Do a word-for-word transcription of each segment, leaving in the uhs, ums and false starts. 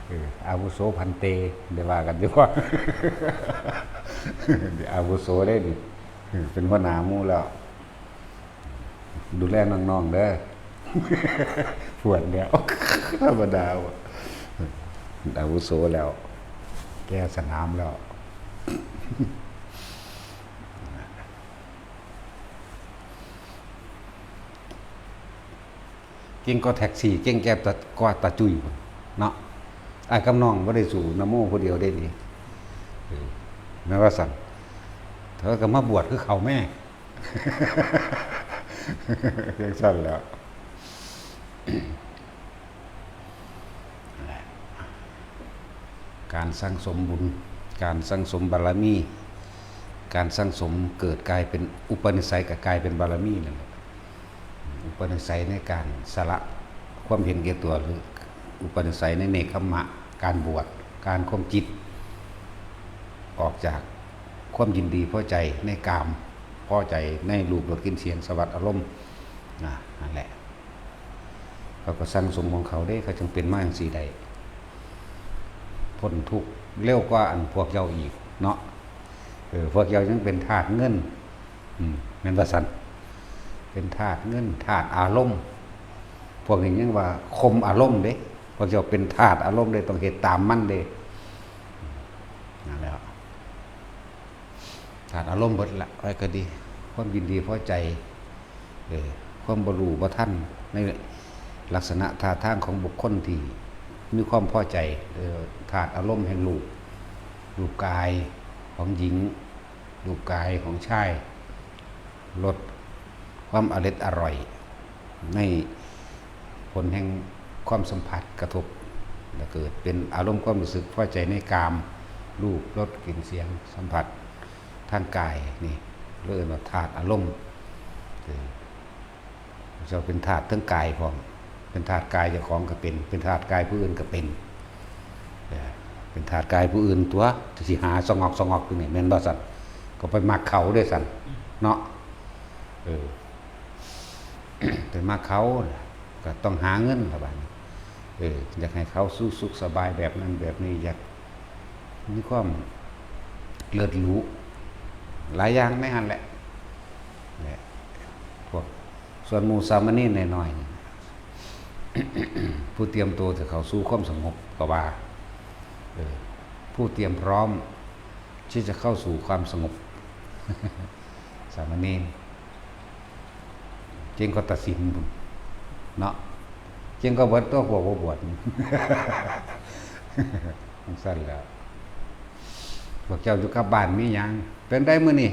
เออ อาวุโสพันเต ได้ว่ากันอยู่ว่า อาวุโสได้นี่ เป็นหัวหน้าหมู่แล้ว ดูแลน้องๆเด้อ ปวดแล้ว ธรรมดาว่ะ อาวุโสแล้ว แก่สนามแล้ว เก่งก็แท็กซี่ เก่งแก่ตะกว่าตาจุ้ยพุ่นเนาะ อ้ายกับน้องบ่ได้สู้นโมผู้เดียวได้นี่ เออ แม่นว่าซั่น เธอก็มาบวชคือเขาแม่ จังซั่นแหล้ว การสั่งสมบุญ การสั่งสมบารมี การสั่งสมเกิดกลายเป็นอุปนิสัย ก็กลายเป็นบารมีนั่นแหละ อุปนิสัยในการสละความเห็นแก่ตัว หรืออุปนิสัยในเนกขัมมะ การบวช การข่มจิต ออกจากความยินดีพอใจในกาม พอใจในรูปรสกลิ่นเสียงสัมผัสอารมณ์ นะ นั่นแหละ เขาก็สั่งสมของเขาเด้ เขาจึงเป็นมาจังซี่ได้ พ้นทุกข์เร็วกว่าอันพวกเจ้าอีกเนาะ เออ พวกเจ้ายังเป็นทาสเงิน อืม แม่นว่าซั่น เป็นทาสเงิน ทาสอารมณ์ พวกนี้ยังว่าข่มอารมณ์เด้ พวกเจ้าเป็นทาสอารมณ์เด้ ต้องเฮ็ดตามมันเด้ นั่นแหละ ทาสอารมณ์เบิดละ ไว้ก็ดี ความยินดีพอใจ เออ ความบ่รู้บ่ทัน ในลักษณะท่าทางของบุคคลที่มีความพอใจ เออ ทาสอารมณ์แห่งรูป รูปกายของหญิง รูปกายของชาย รส ความอร็ดอร่อย ในผลแห่งความสัมผัสกระทบ แล้วเกิดเป็นอารมณ์ความรู้สึกพอใจในกาม รูป รส กลิ่น เสียง สัมผัส ทางกายนี่ เรียกว่าธาตุอารมณ์ เออ เจ้าเป็นธาตุทั้งกายพร้อม เป็นธาตุกายเจ้าของก็เป็น เป็นธาตุกายผู้อื่นก็เป็น เออ เป็นธาตุกายผู้อื่นตัว สิหาสงอกสงอกอยู่นี่ แม่นบ่ซั่น ก็ไปมักเขาเด้ซั่น เนาะ เออ ไปมักเขา ก็ต้องหาเงินล่ะบัดนี้ เออ อยากให้เขาสู่สุขสบายแบบนั้นแบบนี้ อยากมีความเลิศหรู หลายอย่างในหั้นแหละ เนี่ย พวกส่วนหมู่สามเณรน้อยๆนี่ ผู้เตรียมตัวจะเข้าสู่ความสงบก็ว่า เออ ผู้เตรียมพร้อมที่จะเข้าสู่ความสงบ สามเณร เก่งก็ตัดสินพุ้นเนาะ เก่งก็เบิดตัวพวกบ่บวช จังซั่นแหล้ว พวกเจ้าอยู่กับบ้านมีหยัง เป็นได้มื้อนี้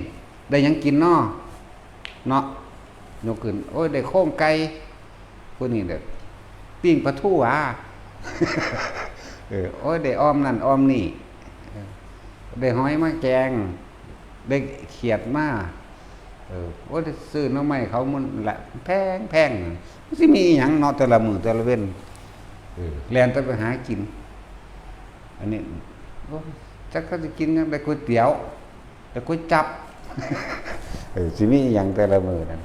ได้หยังกินน้อ เนาะ ยกขึ้น โอ้ย ได้โครงไก่ ผู้นี้เด้อ ปิ้งปลาทูหวา เออ โอ้ย ได้อ่อมนั่นอ่อมนี่ เออ ได้หอยมาแกง ได้เขียดมา เออ โอ้ย ได้ซื้อหน่อไม้เขามันละแพงๆ มันสิมีอิหยังเนาะ แต่ละมื้อแต่ละเว็น เออ แล่นแต่ไปหากิน อันนี้ โอ้ย จักเขาสิกินหยัง ได้ก๋วยเตี๋ยว แต่ก๋วยจั๊บ เออ สิมีอิหยังแต่ละมื้อนั่น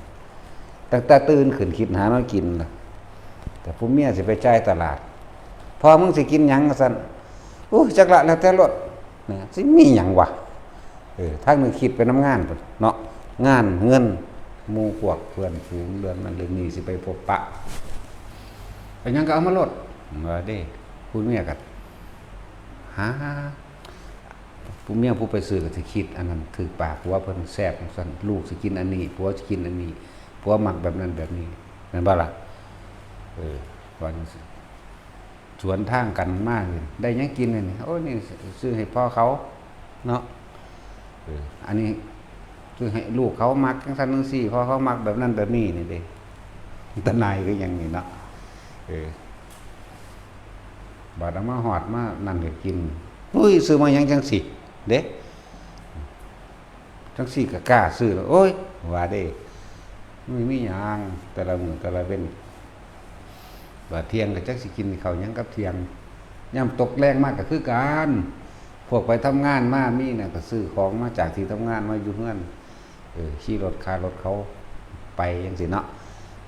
ตั้งแต่ตื่นขึ้นคิดหาแนวกินล่ะ แต่ผู้เมียสิไปจ่ายตลาด "พ่อมึงสิกินหยัง?" ว่าซั่น "อู้ จักละ แล้วแต่โลด" นะ สิมีหยังวะ เออ ทางนึงคิดไปนำงานพุ้นเนาะ งาน เงิน หมู่พวกเพื่อนฝูง เรื่องนั้นเรื่องนี้ สิไปพบปะ ไปหยังก็เอามาโลด ว่าเด้ ผู้เมียก็หา ผู้เมียผู้ไปซื้อก็สิคิดอันนั้นถืกปากผัวเพิ่นแซ่บจังซั่น ลูกสิกินอันนี้ ผัวสิกินอันนี้ ผัวมักแบบนั้นแบบนี้ แม่นบ่ล่ะ เออ ว่าจังซี่ สวนทางกันมานี่ ได้หยังกินอันนี้ โอ้ย นี่ซื้อให้พ่อเขาเนาะ เออ อันนี้ซื้อให้ลูกเขามักจังซั่นจังซี่ พ่อเขามักแบบนั้นแบบนี้นี่เด้ ตาหน่ายคือหยังนี่เนาะ เออ บาดเอามาฮอดมานั่นก็กิน "อุ้ย ซื้อมาหยังจังซี่" เด้ จังซี่ก็กล้าซื้อแล้ว โอ้ย ว่าเด้ มันมีหยัง แต่ละมื้อแต่ละเว็น บาดเที่ยงก็จักสิกินข้าวหยังกับเที่ยง ยามตกแลงมาก็คือกัน พวกไปทำงานมา มีน่ะก็ซื้อของมาจากที่ทำงานมาอยู่เฮือน เออ ขี่รถค่ารถเขาไปจังซี่เนาะ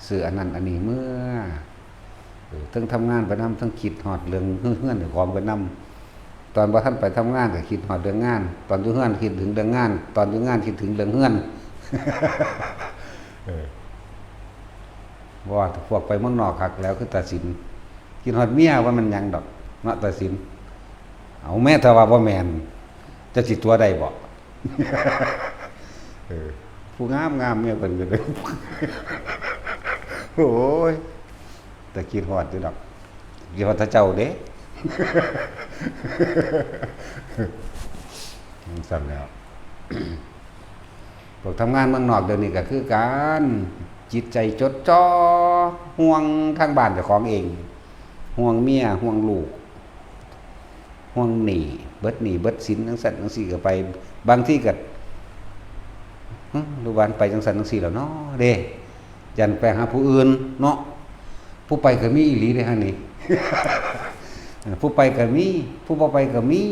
ซื้ออันนั้นอันนี้เมือ เออ เทิงทำงานไปนำ เทิงคิดฮอดเรื่องเฮือนเจ้าของไปนำ ตอนบ่ทันไปทำงานก็คิดฮอดเรื่องงาน ตอนอยู่เฮือนคิดถึงเรื่องงาน ตอนอยู่งานคิดถึงเรื่องเฮือน เออ บ่ว่าแต่พวกไปเมืองนอกคักแล้วคือตาสิน คิดฮอดเมียว่ามันหยังดอก เนาะตาสิน เอาแม่นแต่ว่าบ่แม่น จะสิตัวได้บ่ เออ ผู้งามงามเมียเพิ่นก็เลย โอ้ย แต่คิดฮอดอยู่ดอก คิดฮอดแต่เจ้าเด้ จั่งซั้นแหล้ว พวกทำงานเมืองนอกเดี๋ยวนี้ก็คือกัน จิตใจจดจ่อ ห่วงทางบ้านเจ้าของเอง ห่วงเมีย ห่วงลูก ห่วงหนี้ เบิดหนี้เบิดสิน จั่งซั้นจั่งซี้ก็ไป บางทีก็ หึ หรือว่าไปจั่งซั้นจั่งซี้แล้วเนาะเด้ ย้านไปหาผู้อื่นเนาะ ผู้ไปก็มีอีหลีเด้หั่นนี่ ผู้ไปก็มี ผู้บ่ไปก็มี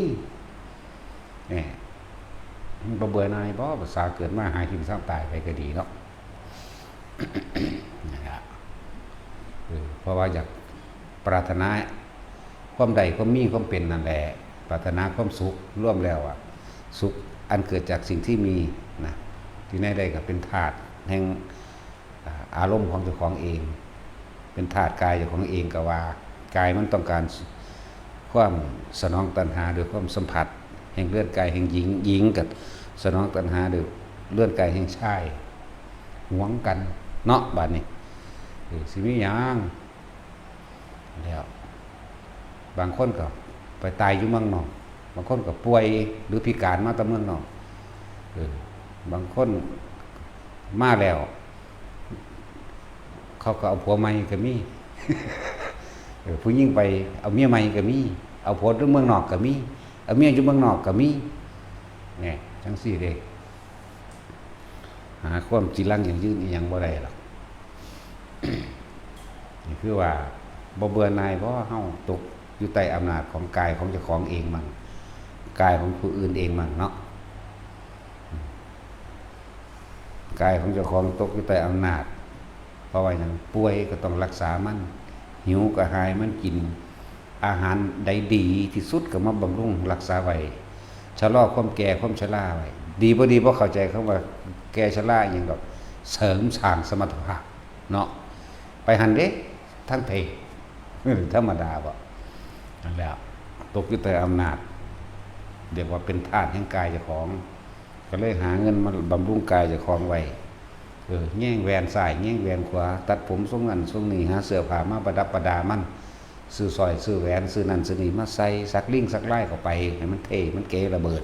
แหม มันบ่เบื่อหน่ายบ่ ภาษาเกิดมาหากินเซาตายไปก็ดีเนาะ นั่นล่ะ เออ เพราะว่าอยากปรารถนาความได้ความมีความเป็นนั่นแหละ ปรารถนาความสุข รวมแล้วอะ สุขอันเกิดจากสิ่งที่มีนะ ที่ไหนได้ก็เป็นธาตุแห่ง อ่า อารมณ์ของเจ้าของเอง เป็นธาตุกายเจ้าของเองก็ว่า กายมันต้องการความสนองตัณหาโดยความสัมผัส แห่งเรือนกายแห่งหญิง หญิงก็สนองตัณหาโดยเรือนกายแห่งชาย หวงกันเนาะ บัดนี้ เออ สิมีหยัง แล้ว บางคนก็ไปตายอยู่เมืองนอก บางคนก็ป่วยหรือพิการมาแต่เมืองนอก เออ บางคนมาแล้ว เขาก็เอาผัวใหม่ก็มี เออ ผู้หญิงไปเอาเมียใหม่ก็มี เอาผัวอยู่เมืองนอกก็มี เอาเมียอยู่เมืองนอกก็มี เนี่ย จั่งซี้เด้ หาความจีรังยั่งยืนอิหยังบ่ได้หรอก นี่คือว่าบ่เบื่อหน่ายบ่ เฮาตกอยู่ใต้อำนาจของกายของเจ้าของเองมั่ง กายของผู้อื่นเองมั่งเนาะ กายของเจ้าของตกอยู่ใต้อำนาจ เพราะว่าหยัง ป่วยก็ต้องรักษามัน หิวกระหายมันกิน อาหารใดดีที่สุดก็มาบำรุงรักษาไว้ ชะลอความแก่ความชราไว้ ดีบ่ดีบ่เข้าใจคำว่าแก่ชราอิหยังดอก เสริมสร้างสมรรถภาพเนาะ ไปหั่นเด้ ทางเพศ ธรรมดาบ่ นั่นแหละ ตกอยู่ใต้อำนาจ เรียกว่าเป็นทาสแห่งกายเจ้าของ ก็เลยหาเงินมาบำรุงกายเจ้าของไว้ เออ แยงแหวนซ้าย แยงแหวนขวา ตัดผมทรงนั้นทรงนี้ หาเสื้อผ้ามาประดับประดามัน ซื้อสร้อย ซื้อแหวน ซื้อนั่นซื้อนี่มาใส่ สักลิงสักลายเข้าไป ให้มันเท่ มันเก๋ระเบิด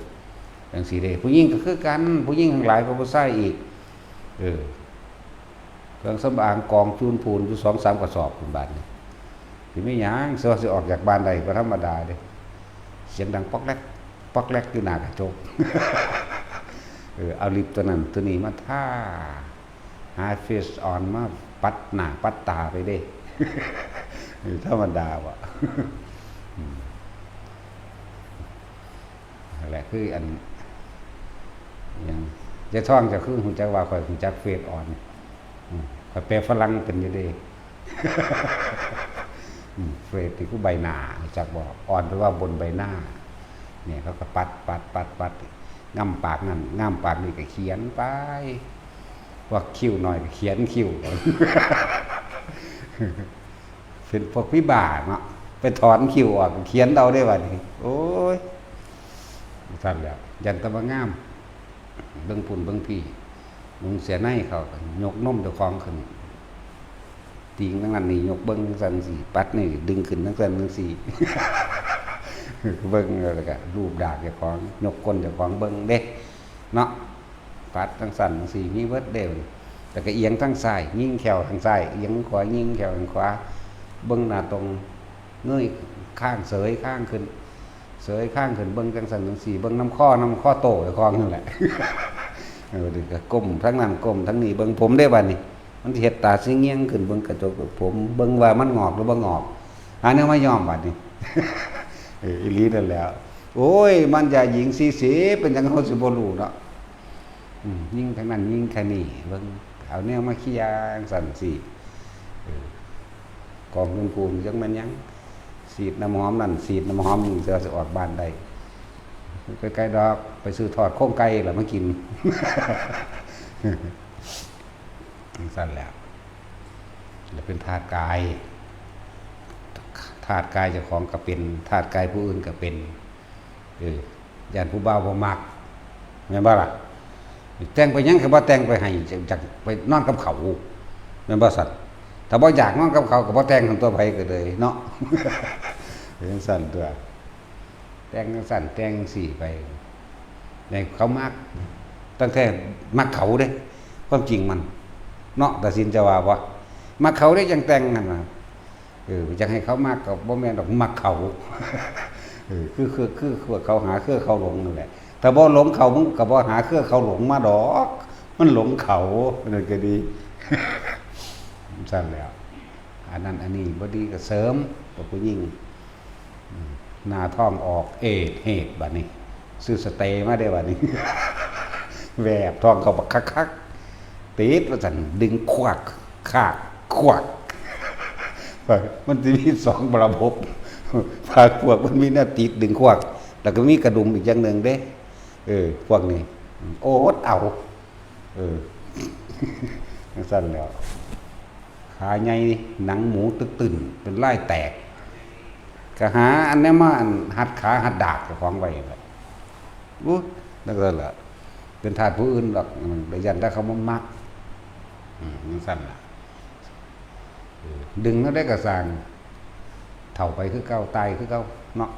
จั่งซี้เด้ ผู้หญิงก็คือกัน ผู้หญิงทั้งหลายก็บ่ใส่อีก เออ เครื่องสำอางกองจูนพูนอยู่สองสามกระสอบพู้นบาดนี้ สิมีหยัง สิว่าสิออกจากบ้านได้ก็ธรรมดาเด้ เสียงดังป๊อกแล็ก ป๊อกแล็กอยู่หน้ากระจก เออ เอาลิปตัวนั้นตัวนี้มาทา หาเฟซออนมาปัดหน้าปัดตาไปเด้ เออ ธรรมดาบ่ อืม นั่นแหละคืออัน หยัง ยายทองเจ้าคือฮู้จักว่าข้อยฮู้จักเฟซออน อืม ข้อยแปลฝรั่งเป็นอยู่เด้ อืม เฟซนี่คือใบหน้า รู้จักบ่ ออนแปลว่าบนใบหน้า เนี่ย เขาก็ปัด ปัด ปัด ปัด ง่ำปากนั่น ง่ำปากนี่ก็เขียนไป พวกคิ้วน้อยก็เขียนคิ้ว เป็นพวกวิบากเนาะ ไปถอนคิ้วออก เขียนเอาได้บัดนี้ โอ้ย ซั่นแหล้ว ย้านแต่ว่างาม เบิ่งพุ้นเบิ่งพี้ นุงเสื้อในเขาก็ยกนมเจ้าของขึ้น ติ่งทั้งนั้นนี่ ยกเบิ่งจั่งซั้นจั่งซี้ ปัดนี่ดึงขึ้นจั่งซั้นจั่งซี้ เบิ่งแล้วก็ลูบดากเจ้าของ ยกก้นเจ้าของเบิ่งเด้ เนาะ ปัดจั่งซั้นจั่งซี้ มีเบิดเด้ แล้วก็เอียงทางซ้าย ยิงแข้วทางซ้าย เอียงขวา ยิงแข้วทางขวา เบิ่งหน้าตรง เงยคาง เสยคางขึ้น เสยคางขึ้น เบิ่งจั่งซั้นจั่งซี้ เบิ่งนำคอ นำคอโต้เจ้าของนั่นแหละ เออ เดี๋ยวก็ก้มทางนั้น ก้มทางนี้ เบิ่งผมเด้บัดนี้ มันสิเฮ็ดตาสิเงี่ยงขึ้น เบิ่งกระจก ผม เบิ่งว่ามันงอกหรือบ่งอก หาแนวมาย้อมบัดนี้ เออ อีหลีนั่นแหล้ว โอ้ย มันจะหญิงสี่สิบ เป็นหยังเฮาสิบ่รู้เนาะ อืม ยิงทางนั้น ยิงทางนี้ เบิ่ง เอาแนวมาเคลียร์จั่งซั้นจั่งซี้ เออ ของเพิ่นพู้น จักแม่นหยัง ฉีดน้ำหอมนั่น ฉีดน้ำหอมนี่ จะสิออกบ้านได้ ใกล้ๆดอก ไปซื้อทอดโครงไก่แล้วมากิน จั่งซั้นแหละ แล้วเป็นทาสกาย ทาสกายเจ้าของก็เป็น ทาสกายผู้อื่นก็เป็น เออ ย้านผู้บ่าวบ่มัก แม่นบ่ล่ะ แต่งไปหยังก็บ่แต่งไปให้ อยากไปนอนกับเขา แม่นบ่ซั่น ถ้าบ่อยากนอนกับเขาก็บ่แต่งกัน ตัวไผก็เลยเนาะ เป็นจั่งซั้นตัว แต่งจั่งซั้นแต่งจั่งซี้ไป ให้เขามัก ตั้งแต่มักเขาเด้ ความจริงมัน เนาะ ตัดสินจะว่าบ่ มักเขาเด้จั่งแต่งนั่นน่ะ เออ จั่งให้เขามักก็บ่แม่นดอก มักเขา เออ คือ คือ คือ คือเขาหาเครือเขาหลงนั่นแหละ ถ้าบ่หลงเขา มึงก็บ่หาเครือเขาหลงมาดอก มันหลงเขา นั่นก็ดี จั่งซั้นแหล้ว อันนั้นอันนี้บ่ดีก็เสริม กับผู้หญิง อืม หน้าท้องออก เอดเหตุบัดนี้ ซื้อสเตย์มาได้บัดนี้ แวบท้องเข้าบักคักๆ ติดว่าซั่น ดึงควัก คาก ควัก มันสิมีสองระบบ ภาคพวกมันมีแนวติดดึงควัก แล้วก็มีกระดุมอีกอย่างหนึ่งเด้ เออ พวกนี้ อดเอา เออ จั่งซั้นแหล้ว ขาใหญ่ หนังหมูตึกตึ้น เป็นลายแตก ก็หาอันนี้มาอันหัดขาหัดดากเจ้าของไว้แบบ อู้ จั่งซั้นแหละ เป็นทาสผู้อื่นดอก อืม ไปย้านแต่เขาบ่มัก อืม จั่งซั้นล่ะ เออ ดึงแล้วได้กระสร้าง เฒ่าไปคือเก่า ตายคือเก่า เนาะ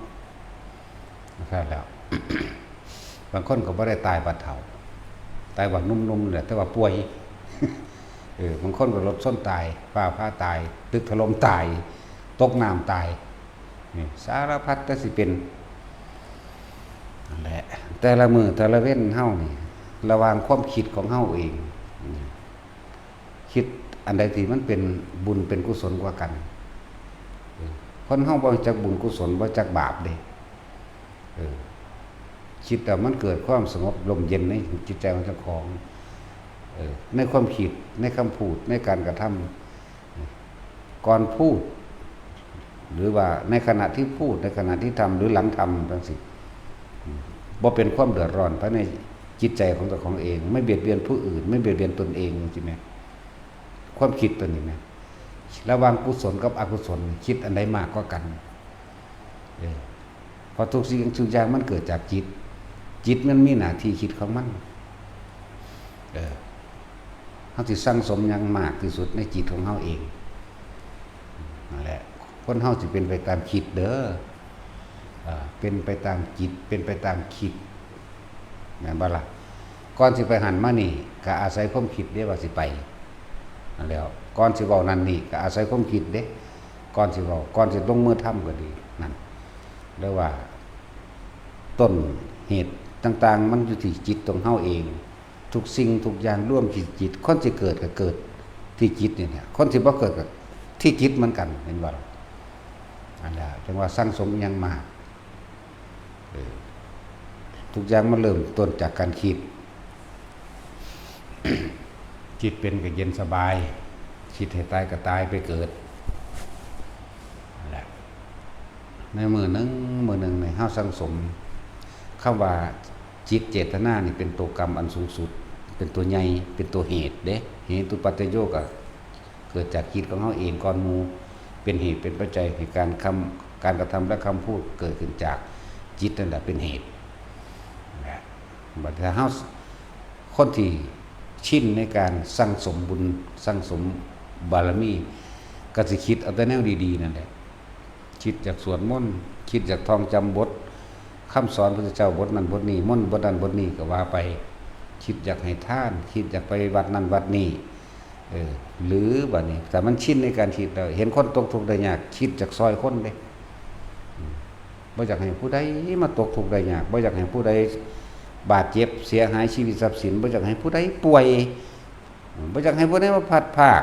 จั่งซั้นแหล้ว บางคนก็บ่ได้ตายบัดเฒ่า ตายบัดหนุ่มๆ แหละ แต่ว่าป่วย เออ บางคนก็รถชนตาย ฟ้าผ่าตาย ตึกถล่มตาย ตกน้ำตาย นี่ สารพัดแต่สิเป็น นั่นแหละ แต่ละมื้อแต่ละเว็นเฮานี่ ระหว่างความคิดของเฮาเอง นี่ คิดอันใดที่มันเป็นบุญเป็นกุศลกว่ากัน เออ คนเฮาบ่จักบุญกุศล บ่จักบาปเด้ เออ คิดแล้วมันเกิดความสงบร่มเย็นในจิตใจของเจ้าของ เออ ในความคิด ในคำพูด ในการกระทำ ก่อนพูด หรือว่าในขณะที่พูด ในขณะที่ทำ หรือหลังทำจั่งซี้ บ่เป็นความเดือดร้อนภายในจิตใจของเจ้าของเอง ไม่เบียดเบียนผู้อื่น ไม่เบียดเบียนตนเอง จั่งซี้แหม ความคิดตัวนี้แหม ระหว่างกุศลกับอกุศล คิดอันใดมากกว่ากัน เออ เพราะทุกสิ่งทุกอย่างมันเกิดจากจิต จิตมันมีหน้าที่คิดของมัน เออ เฮาสิสั่งสมหยังมากที่สุดในจิตของเฮาเอง นั่นแหละ คนเฮาสิเป็นไปตามคิดเด้อ เอ่อ เป็นไปตามจิต เป็นไปตามคิด แม่นบ่ล่ะ ก่อนสิไปหั้นมานี่ ก็อาศัยความคิดเด้ว่าสิไป นั่นแหล้ว ก่อนสิเว้านั่นนี่ ก็อาศัยความคิดเด้ ก่อนสิเว้า ก่อนสิลงมือทำก็ดี นั่น เรียกว่า ต้นเหตุต่างๆ มันอยู่ที่จิตของเฮาเอง ทุกสิ่งทุกอย่างรวมที่จิต คนสิเกิดก็เกิดที่จิตนี่แหละ คนสิบ่เกิดก็ที่จิตเหมือนกัน เห็นบ่ล่ะ อันนั้นจั่งว่าสั่งสมอิหยังมาก เออ ทุกอย่างมันเริ่มต้นจากการคิด คิดเป็นก็เย็นสบาย คิดให้ตายก็ตายไปเกิด นั่นแหละ ในมื้อหนึ่ง มื้อหนึ่งนี่เฮาสั่งสม คำว่าจิตเจตนานี่เป็นตัวกรรมอันสูงสุด เป็นตัวใหญ่ เป็นตัวเหตุเด้ เหตุปัจจโยก็เกิดจากจิตของเฮาเองก่อนหมู่ เป็นเหตุเป็นปัจจัยให้การคำ การกระทำและคำพูดเกิดขึ้นจากจิตนั่นแหละเป็นเหตุ นะ บัดถ้าเฮา คนที่ชินในการสั่งสมบุญ สั่งสมบารมี ก็สิคิดเอาแต่แนวดีๆ นั่นแหละ คิดอยากสวดมนต์ คิดอยากท่องจำบทคำสอนพระพุทธเจ้าบทนั้นบทนี้ มนต์บทนั้นบทนี้ก็ว่าไป คิดอยากให้ทาน คิดอยากไปวัดนั้นวัดนี้ เออ หรือบัดนี้ แต่มันชินในการคิดแล้ว เห็นคนตกทุกข์ได้ยาก คิดอยากซอยคนเด้ อืม บ่อยากให้ผู้ใดมาตกทุกข์ได้ยาก บ่อยากให้ผู้ใดบาดเจ็บเสียหายชีวิตทรัพย์สิน บ่อยากให้ผู้ใดป่วย อืม บ่อยากให้ผู้ใดมาพลัดพราก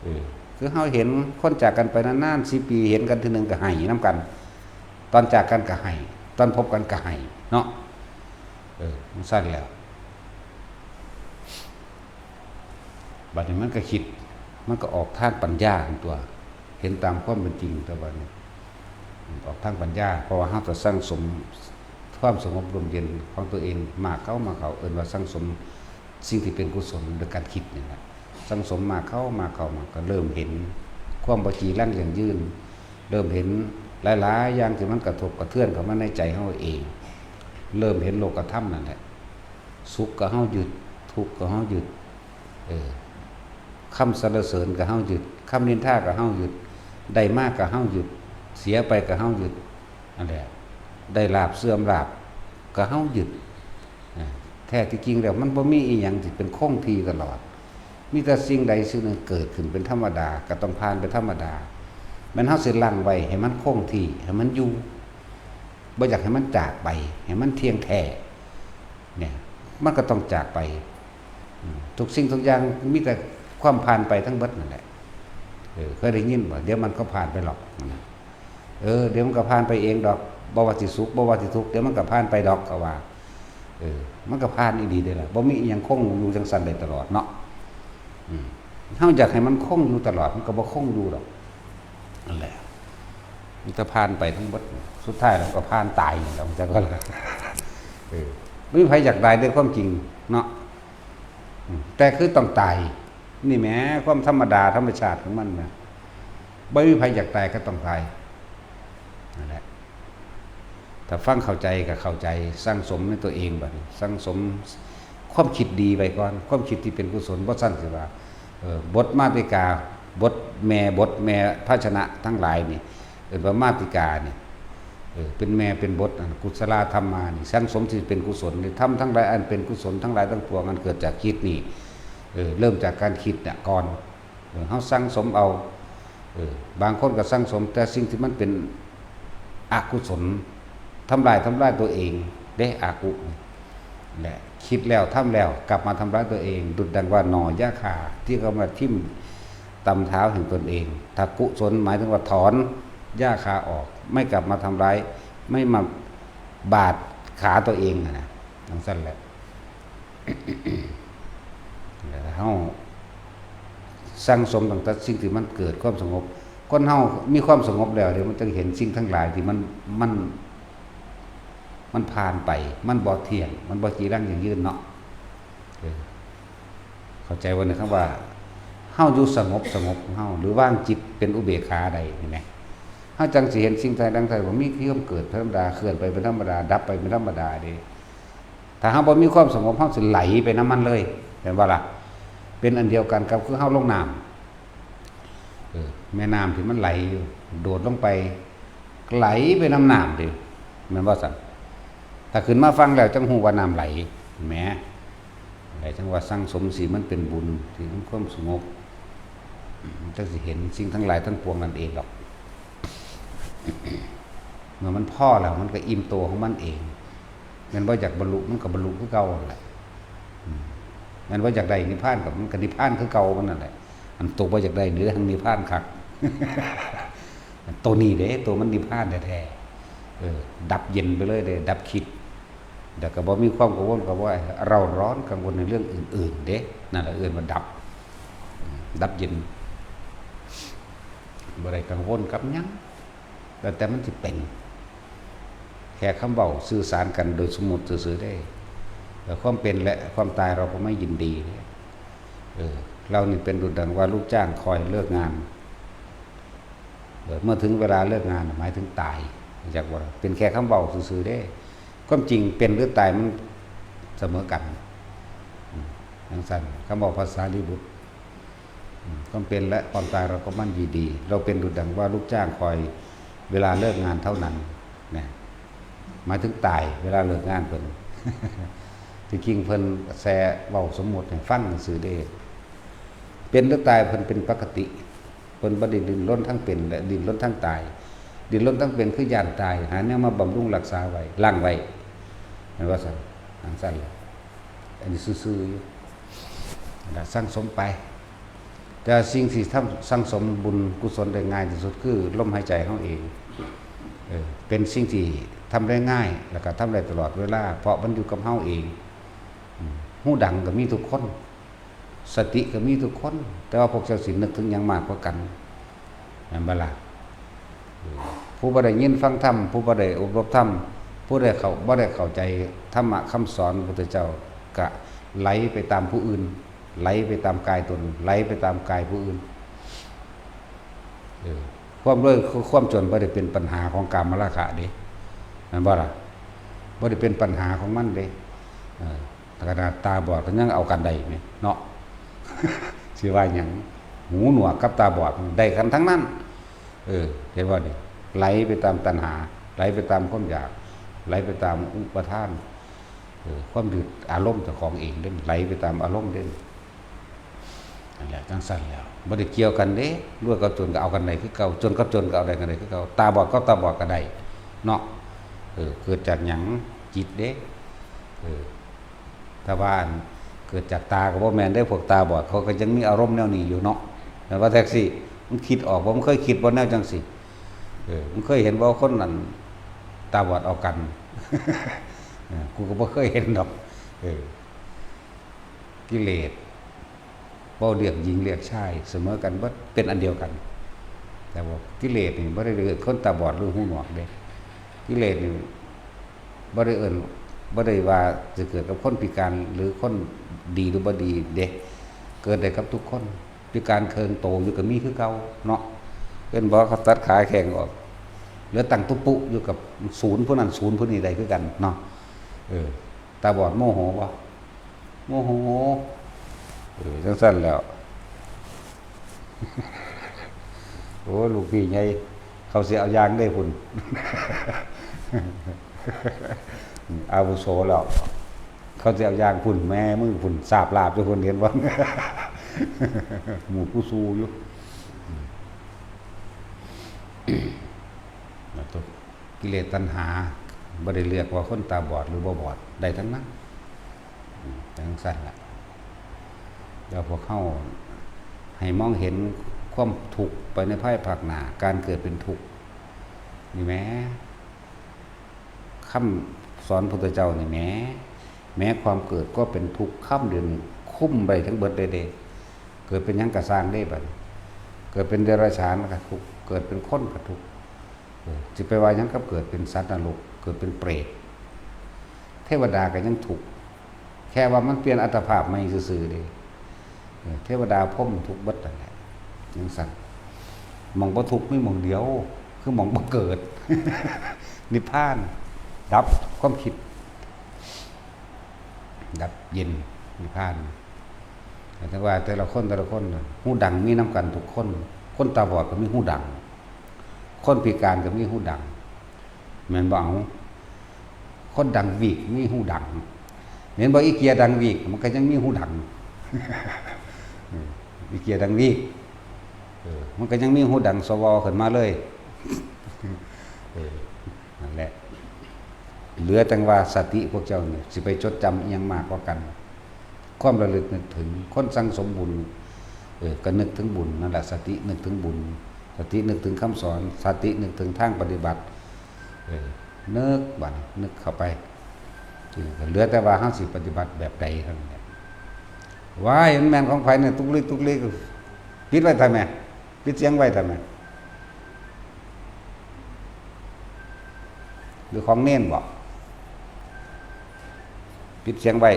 เออ คือเฮาเห็นคนจากกันไปนานๆ สิบปี เห็นกันเทื่อหนึ่งก็ไห้นำกัน ตอนจากกันก็ไห้ ตอนพบกันก็ไห้ เนาะ เออ จั่งซั้นแหล้ว บัดนี้มันก็คิด มันก็ออกทางปัญญาหั่นตั๊ว เห็นตามความเป็นจริง แต่ว่านี่ออกทางปัญญา เพราะว่าเราจะสั่งสมความสงบร่มเย็นของตัวเอง มากเข้า มากเข้า เอิ้นว่าสั่งสมสิ่งที่เป็นกุศลโดยการคิดนี่แหละ สั่งสมมากเข้า มากเข้า มากเข้า เริ่มเห็นความบ่จีรังยั่งยืน เริ่มเห็นหลายๆอย่างที่มันกระทบกระเทือนเข้ามาในใจเราเอง เริ่มเห็นโลกธรรมนั่นแหละ สุขก็เฮายึด ทุกข์ก็เฮายึด เออ คำสรรเสริญก็เฮายึด คำนินทาก็เฮายึด ได้มาก็เฮายึด เสียไปก็เฮายึด นั่นแหละ ได้ลาภเสื่อมลาภก็เฮายึด อ่า แท้ที่จริงแล้วมันบ่มีอีหยังที่เป็นคงที่ตลอด มีแต่สิ่งใดสิ่งหนึ่งเกิดขึ้นเป็นธรรมดา ก็ต้องผ่านเป็นธรรมดา แม่นเฮาสิรั้งไว้ให้มันคงที่ ให้มันอยู่ บ่อยากให้มันจากไป ให้มันเที่ยงแท้ เนี่ย มันก็ต้องจากไป อืม ทุกสิ่งทุกอย่างมีแต่ความผ่านไปทั้งเบิดนั่นแหละ เออ เคยได้ยินบ่ เดี๋ยวมันก็ผ่านไปหรอก นะ เออ เดี๋ยวมันก็ผ่านไปเองดอก บ่ว่าสิสุข บ่ว่าสิทุกข์ เดี๋ยวมันก็ผ่านไปดอก เขาว่า เออ มันก็ผ่านอีหลีเด้ล่ะ บ่มีอิหยังคงอยู่จังซั่นได้ตลอดเนาะ อืม เฮาอยากให้มันคงอยู่ตลอด มันก็บ่คงอยู่ดอก นั่นแหละ มันจะผ่านไปทั้งเบิด สุดท้ายแล้วก็ผ่านตายนี่แหละ มันจะก็ เออ บ่มีไผอยากตายเด้ ความจริงเนาะ อืม แต่คือต้องตาย นี่แหม ความธรรมดาธรรมชาติของมันนะ บ่มีไผอยากตายก็ต้องตาย นั่นแหละ ถ้าฟังเข้าใจก็เข้าใจ สั่งสมในตัวเองบัดนี้ สั่งสมความคิดดีไว้ก่อน ความคิดที่เป็นกุศล บ่ซั้นสิว่า เออ บทมาติกา บทแม่ บทแม่ภาชนะทั้งหลายนี่ เอิ้นว่ามาติกานี่ เออ เป็นแม่เป็นบท อันกุศลธรรมานี่ สั่งสมที่เป็นกุศลนี่ ธรรมทั้งหลายอันเป็นกุศลทั้งหลายทั้งปวง อันเกิดจากจิตนี่ เออ เริ่มจากการคิดเนี่ยก่อน เออ เฮาสั่งสมเอา เออ บางคนก็สั่งสมแต่สิ่งที่มันเป็นอกุศล ทำลาย ทำลายตัวเองเด้ อกุ แหละ คิดแล้ว ทำแล้ว กลับมาทำร้ายตัวเอง ดุจดังว่าหน่อหญ้าคาที่เขามาทิ่มตำเท้าแห่งตนเอง ถ้ากุศลหมายถึงว่าถอนหญ้าคาออก ไม่กลับมาทำร้าย ไม่มาบาดขาตัวเองอะนะ จังซั่นแหละ แล้วเฮาสั่งสมตั้งแต่สิ่งที่มันเกิดความสงบ คนเฮามีความสงบแล้ว เดี๋ยวมันจะเห็นสิ่งทั้งหลายที่มัน มัน มันผ่านไป มันบ่เที่ยง มันบ่จีรังยั่งยืนเนาะ เออ เข้าใจว่าในคำว่า เฮาอยู่สงบ สงบของเฮา หรือวางจิตเป็นอุเบกขาได้ เห็นไหม เฮาจังสิเห็นสิ่งทั้งหลายทั้งปวงมีความเกิดธรรมดา เคลื่อนไปเป็นธรรมดา ดับไปเป็นธรรมดาเด้ ถ้าเฮาบ่มีความสงบ เฮาสิไหลไปนำมันเลย เห็นบ่ล่ะ เป็นอันเดียวกันกับคือเฮาลงน้ำ เออ แม่น้ำที่มันไหลอยู่ โดดลงไป ไหลไปนำน้ำเด้ แม่นบ่ซั่น ถ้าขึ้นมาฟังแล้วจังฮู้ว่าน้ำไหล แหม ไหลจังว่าสั่งสมสิมันเป็นบุญ สิมันความสงบ มันจังสิเห็นสิ่งทั้งหลายทั้งปวงนั่นเองดอก เมื่อมันพอแล้วมันก็อิ่มตัวของมันเอง แม่นบ่อยากบรรลุมันก็บรรลุคือเก่านั่นแหละ อืม แม่นบ่อยากได้นิพพานก็มันก็นิพพานคือเก่ามันนั่นแหละ อันตัวบ่อยากได้นี่ทางนิพพานคัก ตัวนี้เด้ ตัวมันนิพพานแท้ๆ เออ ดับเย็นไปเลยเด้ ดับคิด แล้วก็บ่มีความกังวลกับว่าเร่าร้อนกังวลในเรื่องอื่นๆ เด้ นั่นแหละเอิ้นว่าดับ ดับเย็น บ่ได้กังวลกับหยัง แล้วแต่มันสิเป็น แค่คำเว้าสื่อสารกันโดยสมมุติซื่อๆ เด้ เอ่อ ความเป็นและความตายเราก็ไม่ยินดี เออ เรานี่เป็นดุจดังว่าลูกจ้างคอยเลิกงาน เออ เมื่อถึงเวลาเลิกงานน่ะ หมายถึงตาย รู้จักบ่ล่ะ เป็นแค่คำเว้าซื่อๆ เด้ ความจริงเป็นหรือตายมันเสมอกัน อืม จังซั่น คำเว้าพระสารีบุตร อืม ความเป็นและความตายเราก็มั่นยินดี เราเป็นดุจดังว่าลูกจ้างคอยเวลาเลิกงานเท่านั้น นะ หมายถึงตายเวลาเลิกงานเพิ่น ที่จริงเพิ่นแซ่เว้าสมมุติให้ฟังซื่อเด้ เป็นหรือตายเพิ่นเป็นปกติ เพิ่นบ่ได้ดิ้นรนทั้งเป็นและดิ้นรนทั้งตาย ดิ้นรนทั้งเป็นคือย่านตาย หาแนวมาบำรุงรักษาไว้ ล้างไว้ แม่นว่าซั่น จังซั่นแหละ อันนี้ซื่อๆ อยู่ นะ สั่งสมไป แต่สิ่งที่ทำ สั่งสมบุญกุศลได้ง่ายที่สุดคือลมหายใจเฮาเอง เออ เป็นสิ่งที่ทำได้ง่าย แล้วก็ทำได้ตลอดเวลา เพราะมันอยู่กับเฮาเอง อืม หูดังก็มีทุกคน สติก็มีทุกคน แต่ว่าพวกเจ้าสินึกถึงหยังมากกว่ากัน แม่นบ่ล่ะ? เออ ผู้บ่ได้ยินฟังธรรม ผู้บ่ได้อบรมธรรม ผู้ได้เข้า บ่ได้เข้าใจธรรมะคำสอนพระพุทธเจ้า ก็ไหลไปตามผู้อื่น ไหลไปตามกายตน ไหลไปตามกายผู้อื่น เออ ความรวย ความจนบ่ได้เป็นปัญหาของกามราคะเด้ แม่นบ่ล่ะ? บ่ได้เป็นปัญหาของมันเด้ เออ ขนาดตาบอดก็ยังเอากันได้แหมเนาะ สิว่าหยัง หูหนวกกับตาบอดได้กันทั้งนั้น เออ เห็นบ่นี่ ไหลไปตามตัณหา ไหลไปตามความอยาก ไหลไปตามอุปาทาน เออ ความยึดอารมณ์เจ้าของเองเด้ ไหลไปตามอารมณ์เด้ นั่นแหละ จั่งซั้นแล้ว บ่ได้เกี่ยวกันเด้ รวยกับจนก็เอากันได้คือเก่า จนกับจนก็เอาได้กันได้คือเก่า ตาบอดกับตาบอดก็ได้เนาะ เออ เกิดจากหยัง จิตเด้ เออ ถ้าว่าอันเกิดจากตาก็บ่แม่นเด้ พวกตาบอดเขาก็ยังมีอารมณ์แนวนี้อยู่เนาะ แต่ว่าแท็กซี่ มันคิดออกบ่ มันเคยคิดบ่แนวจั่งซี้ เออ มันเคยเห็นบ่คนนั้นตาบอดเอากัน เออ กูก็บ่เคยเห็นดอก เออ กิเลส เว้าเรื่องหญิงเรื่องชายเสมอกันเบิด เป็นอันเดียวกัน แต่ว่ากิเลสนี่บ่ได้เกิดคนตาบอดหรือหูหนวกเด้ กิเลสนี่บ่ได้เอิ้น บ่ได้ว่าจะเกิดกับคนพิการหรือคนดีหรือบ่ดีเด้ เกิดได้กับทุกคน พิการเคิงโตอยู่ก็มีคือเก่าเนาะ เอิ้นบ่ เขาตัดขาแข้งออก เหลือตั้งตุ๊ปุอยู่กับศูนย์ผู้นั้นศูนย์ผู้นี้ได้คือกันเนาะ เออ ตาบอดโมโหบ่ โมโห เออ จั่งซั้นแล้ว โอ้ ลูกพี่ใหญ่ เขาสิเอายางได้พุ่น อาวุโสแล้ว เขาสิเอายางพุ่น แม่มึงพุ่น สาบลาบอยู่พุ่น เห็นบ่ หมู่ผู้สู้อยู่ กิเลสตัณหา บ่ได้เลือกว่าคนตาบอดหรือบ่บอด ได้ทั้งนั้น อืม จั่งซั้นล่ะ แล้วพวกเฮาให้มองเห็นความทุกข์ไปในภายภาคหน้า การเกิดเป็นทุกข์ นี่แหม คำสอนพุทธเจ้านี่แหม แม้ความเกิดก็เป็นทุกข์ คำเดียวนี่คุมไปทั้งเบิดเลยเด้ เกิดเป็นหยังก็ซ่างเด้บัดนี้ เกิดเป็นเดรัจฉานก็ทุกข์ เกิดเป็นคนก็ทุกข์ เออ สิไปว่าหยังกับเกิดเป็นสัตว์นรก เกิดเป็นเปรต เทวดาก็ยังทุกข์ แค่ว่ามันเปลี่ยนอัตภาพใหม่ซื่อๆเด้ เออ เทวดาพรหมทุกข์เบิดนั่นแหละ จั่งซั้น หม่องบ่ทุกข์มีหม่องเดียว คือหม่องบ่เกิด นิพพาน ดับความคิด ดับเย็น นิพพาน แต่ว่าแต่ละคน แต่ละคนน่ะ หูดังมีนำกันทุกคน คนตาบอดก็มีหูดัง คนพิการก็มีหูดัง แม่นบ่ เอา คนดังวีกมีหูดัง เห็นบ่ อีเกียดังวีก มันก็ยังมีหูดัง เออ อีเกียดังวีก เออ มันก็ยังมีหูดังสวอขึ้นมาเลย เออ นั่นแหละ เหลือแต่ว่าสติพวกเจ้านี่สิไปจดจำอิหยังมากกว่ากัน ความระลึกนึกถึง คนสั่งสมบุญ เออ ก็นึกถึงบุญนั่นแหละ สตินึกถึงบุญ สตินึกถึงคำสอน สตินึกถึงทางปฏิบัติ เออ นึกบัดนี้ นึกเข้าไป เออ ก็เหลือแต่ว่าเฮาสิปฏิบัติแบบใดเท่านั้นแหละ ว้าย มันแม่นของไผเนี่ย ตุกลิก ตุกลิก ปิดไว้ทำไม ปิดเสียงไว้ทำไม หรือของเณรบ่ ปิดเสียงไว้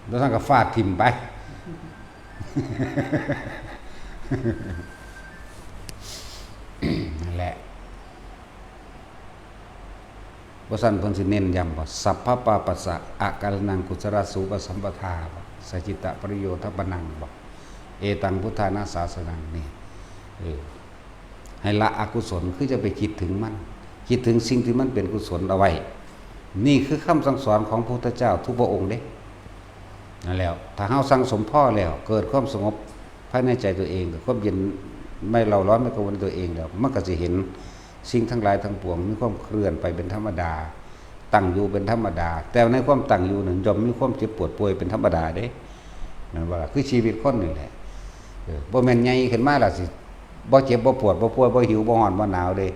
แล้วท่านก็ฟาดถิ่มไป นั่นแหละ บ่ซั้นเพิ่นสิเน้นย้ำว่า สัพพปาปัสสะ อากาลินัง กุศลาสูปสัมปทา บ่ สจิตตปริโยธปนัง บ่ เอตังพุทธานาสาสนัง นี่ เออ ให้ละอกุศล คือจะไปคิดถึงมัน คิดถึงสิ่งที่มันเป็นกุศลเอาไว้ นี่คือคำสั่งสอนของพระพุทธเจ้าทุกพระองค์เด้ นั่นแหละ ถ้าเฮาสั่งสมพอแล้ว เกิดความสงบภายในใจตัวเอง กับความเย็นไม่เร่าร้อนไม่กังวลในตัวเองแล้ว มันก็สิเห็นสิ่งทั้งหลายทั้งปวงมีความเคลื่อนไปเป็นธรรมดา ตั้งอยู่เป็นธรรมดา แต่ในความตั้งอยู่นั้นย่อมมีความเจ็บปวดป่วยเป็นธรรมดาเด้ นั่นว่าคือชีวิตคนนี่แหละ เออ บ่แม่นใหญ่ขึ้นมาแล้วสิ บ่เจ็บบ่ปวดบ่ป่วยบ่หิวบ่ฮ้อนบ่หนาวเด้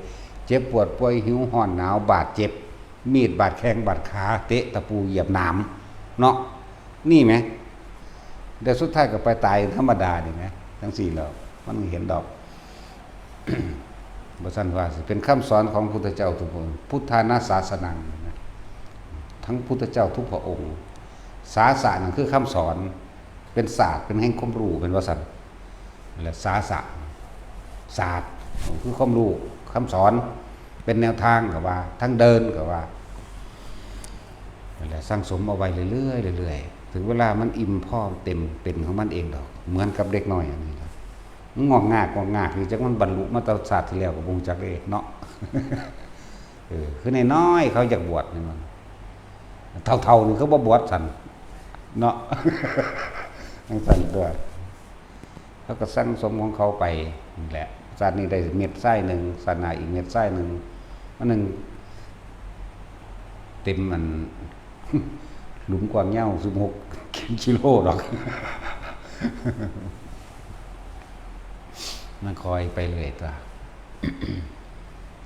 เจ็บปวดป่วยหิวฮ้อนหนาวบาดเจ็บ มีดบาดแข้งบาดขา เตะตะปูเหยียบหนาม เนาะ นี่แหม เดี๋ยวสุดท้ายก็ไปตายธรรมดานี่แหม จั่งซี้แล้ว มันเห็นดอก บ่ซั่นว่าสิเป็นคำสอนของพุทธเจ้าทุกพระองค์ พุทธานาสาสนัง นะ ทั้งพุทธเจ้าทุกพระองค์ สาสะนั่นคือคำสอน เป็นศาสตร์ เป็นแห่งความรู้ เป็นว่าซั่น นั่นแหละ สาสะ ศาสตร์ คือความรู้ คำสอน เป็นแนวทางก็ว่า ทางเดินก็ว่า นั่นแหละ สั่งสมเอาไว้เรื่อยๆ เรื่อยๆ ถึงเวลามันอิ่มพอเต็มเป็นของมันเองดอก เหมือนกับเด็กน้อยอันนี้ล่ะ มันงอกงาก งอกงาก นี่จักมันบรรลุมาแต่ชาติที่แล้วก็บ่ฮู้จักเด้เนาะ เออ คือน้อยๆ เขาอยากบวชนี่มัน เฒ่าๆ นี่เขาบ่บวชซั่นเนาะ จั่งซั่นตั๊ว เขาก็สั่งสมของเขาไปนี่แหละ ชาตินี้ได้เม็ดทรายหนึ่ง ชาติหน้าอีกเม็ดทรายหนึ่ง อันหนึ่ง เต็มอัน หลุมกว้างยาวสิบหกกิโลดอก มันคอยไปเรื่อยตั๊ว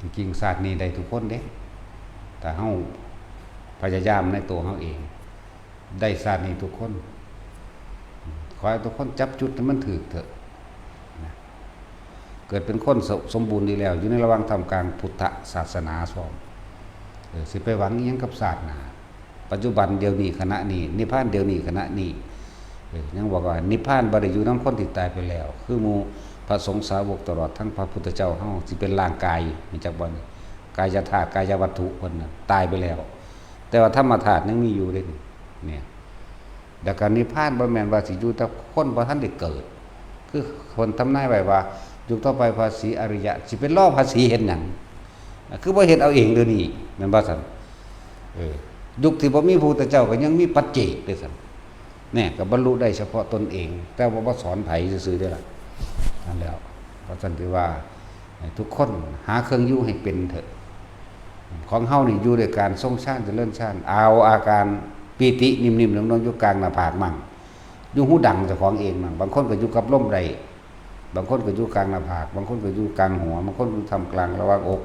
จริงๆ ชาตินี้ได้ทุกคนเด้ ถ้าเฮาพยายามในตัวเฮาเอง ได้ชาตินี้ทุกคน ขอให้ทุกคนจับจุดให้มันถูกเถอะ นะ เกิดเป็นคนส- สมบูรณ์ดีแล้ว อยู่ในระหว่างท่ามกลางพุทธศาสนาพร้อม เออ สิไปหวังอิหยังกับชาติหน้า ปัจจุบันเดี๋ยวนี้ขณะนี้ นิพพานเดี๋ยวนี้ขณะนี้ เออ ยังบอกว่านิพพานบ่ได้อยู่นำคนที่ตายไปแล้ว คือหมู่พระสงฆ์สาวกตลอดทั้งพระพุทธเจ้าเฮา สิเป็นร่างกาย รู้จักบ่นี่ กายธาตุ กายวัตถุเพิ่นน่ะ ตายไปแล้ว แต่ว่าธรรมธาตุยังมีอยู่เด้นี่ เนี่ย แล้วก็นิพพานบ่แม่นว่าสิอยู่แต่คนบ่ทันได้เกิด คือเพิ่นทำนายไว้ว่า ยุคต่อไปพระศรีอริยะ สิไปรอพระศรีเฮ็ดหยัง คือบ่เฮ็ดเอาเองเดี๋ยวนี้ แม่นบ่ซั่น เออ ยุคที่บ่มีพระพุทธเจ้าก็ยังมีปัจเจกเด้ซั่น แน่ ก็บรรลุได้เฉพาะตนเอง แต่ว่าบ่สอนไผซื่อๆ เด้ล่ะ นั่นแหล้ว เพราะฉะนั้นถือว่า ให้ทุกคนหาเครื่องอยู่ให้เป็นเถอะ ของเฮานี่อยู่ด้วยการทรงฌานเจริญฌาน เอาอาการปีตินิ่มๆ นุ่มๆ อยู่กลางหน้าผากมั่ง อยู่หูดังเจ้าของเองมั่ง บางคนก็อยู่กับลมได้ บางคนก็อยู่กลางหน้าผาก บางคนก็อยู่กลางหัว บางคนอยู่ท่ามกลางระหว่างอก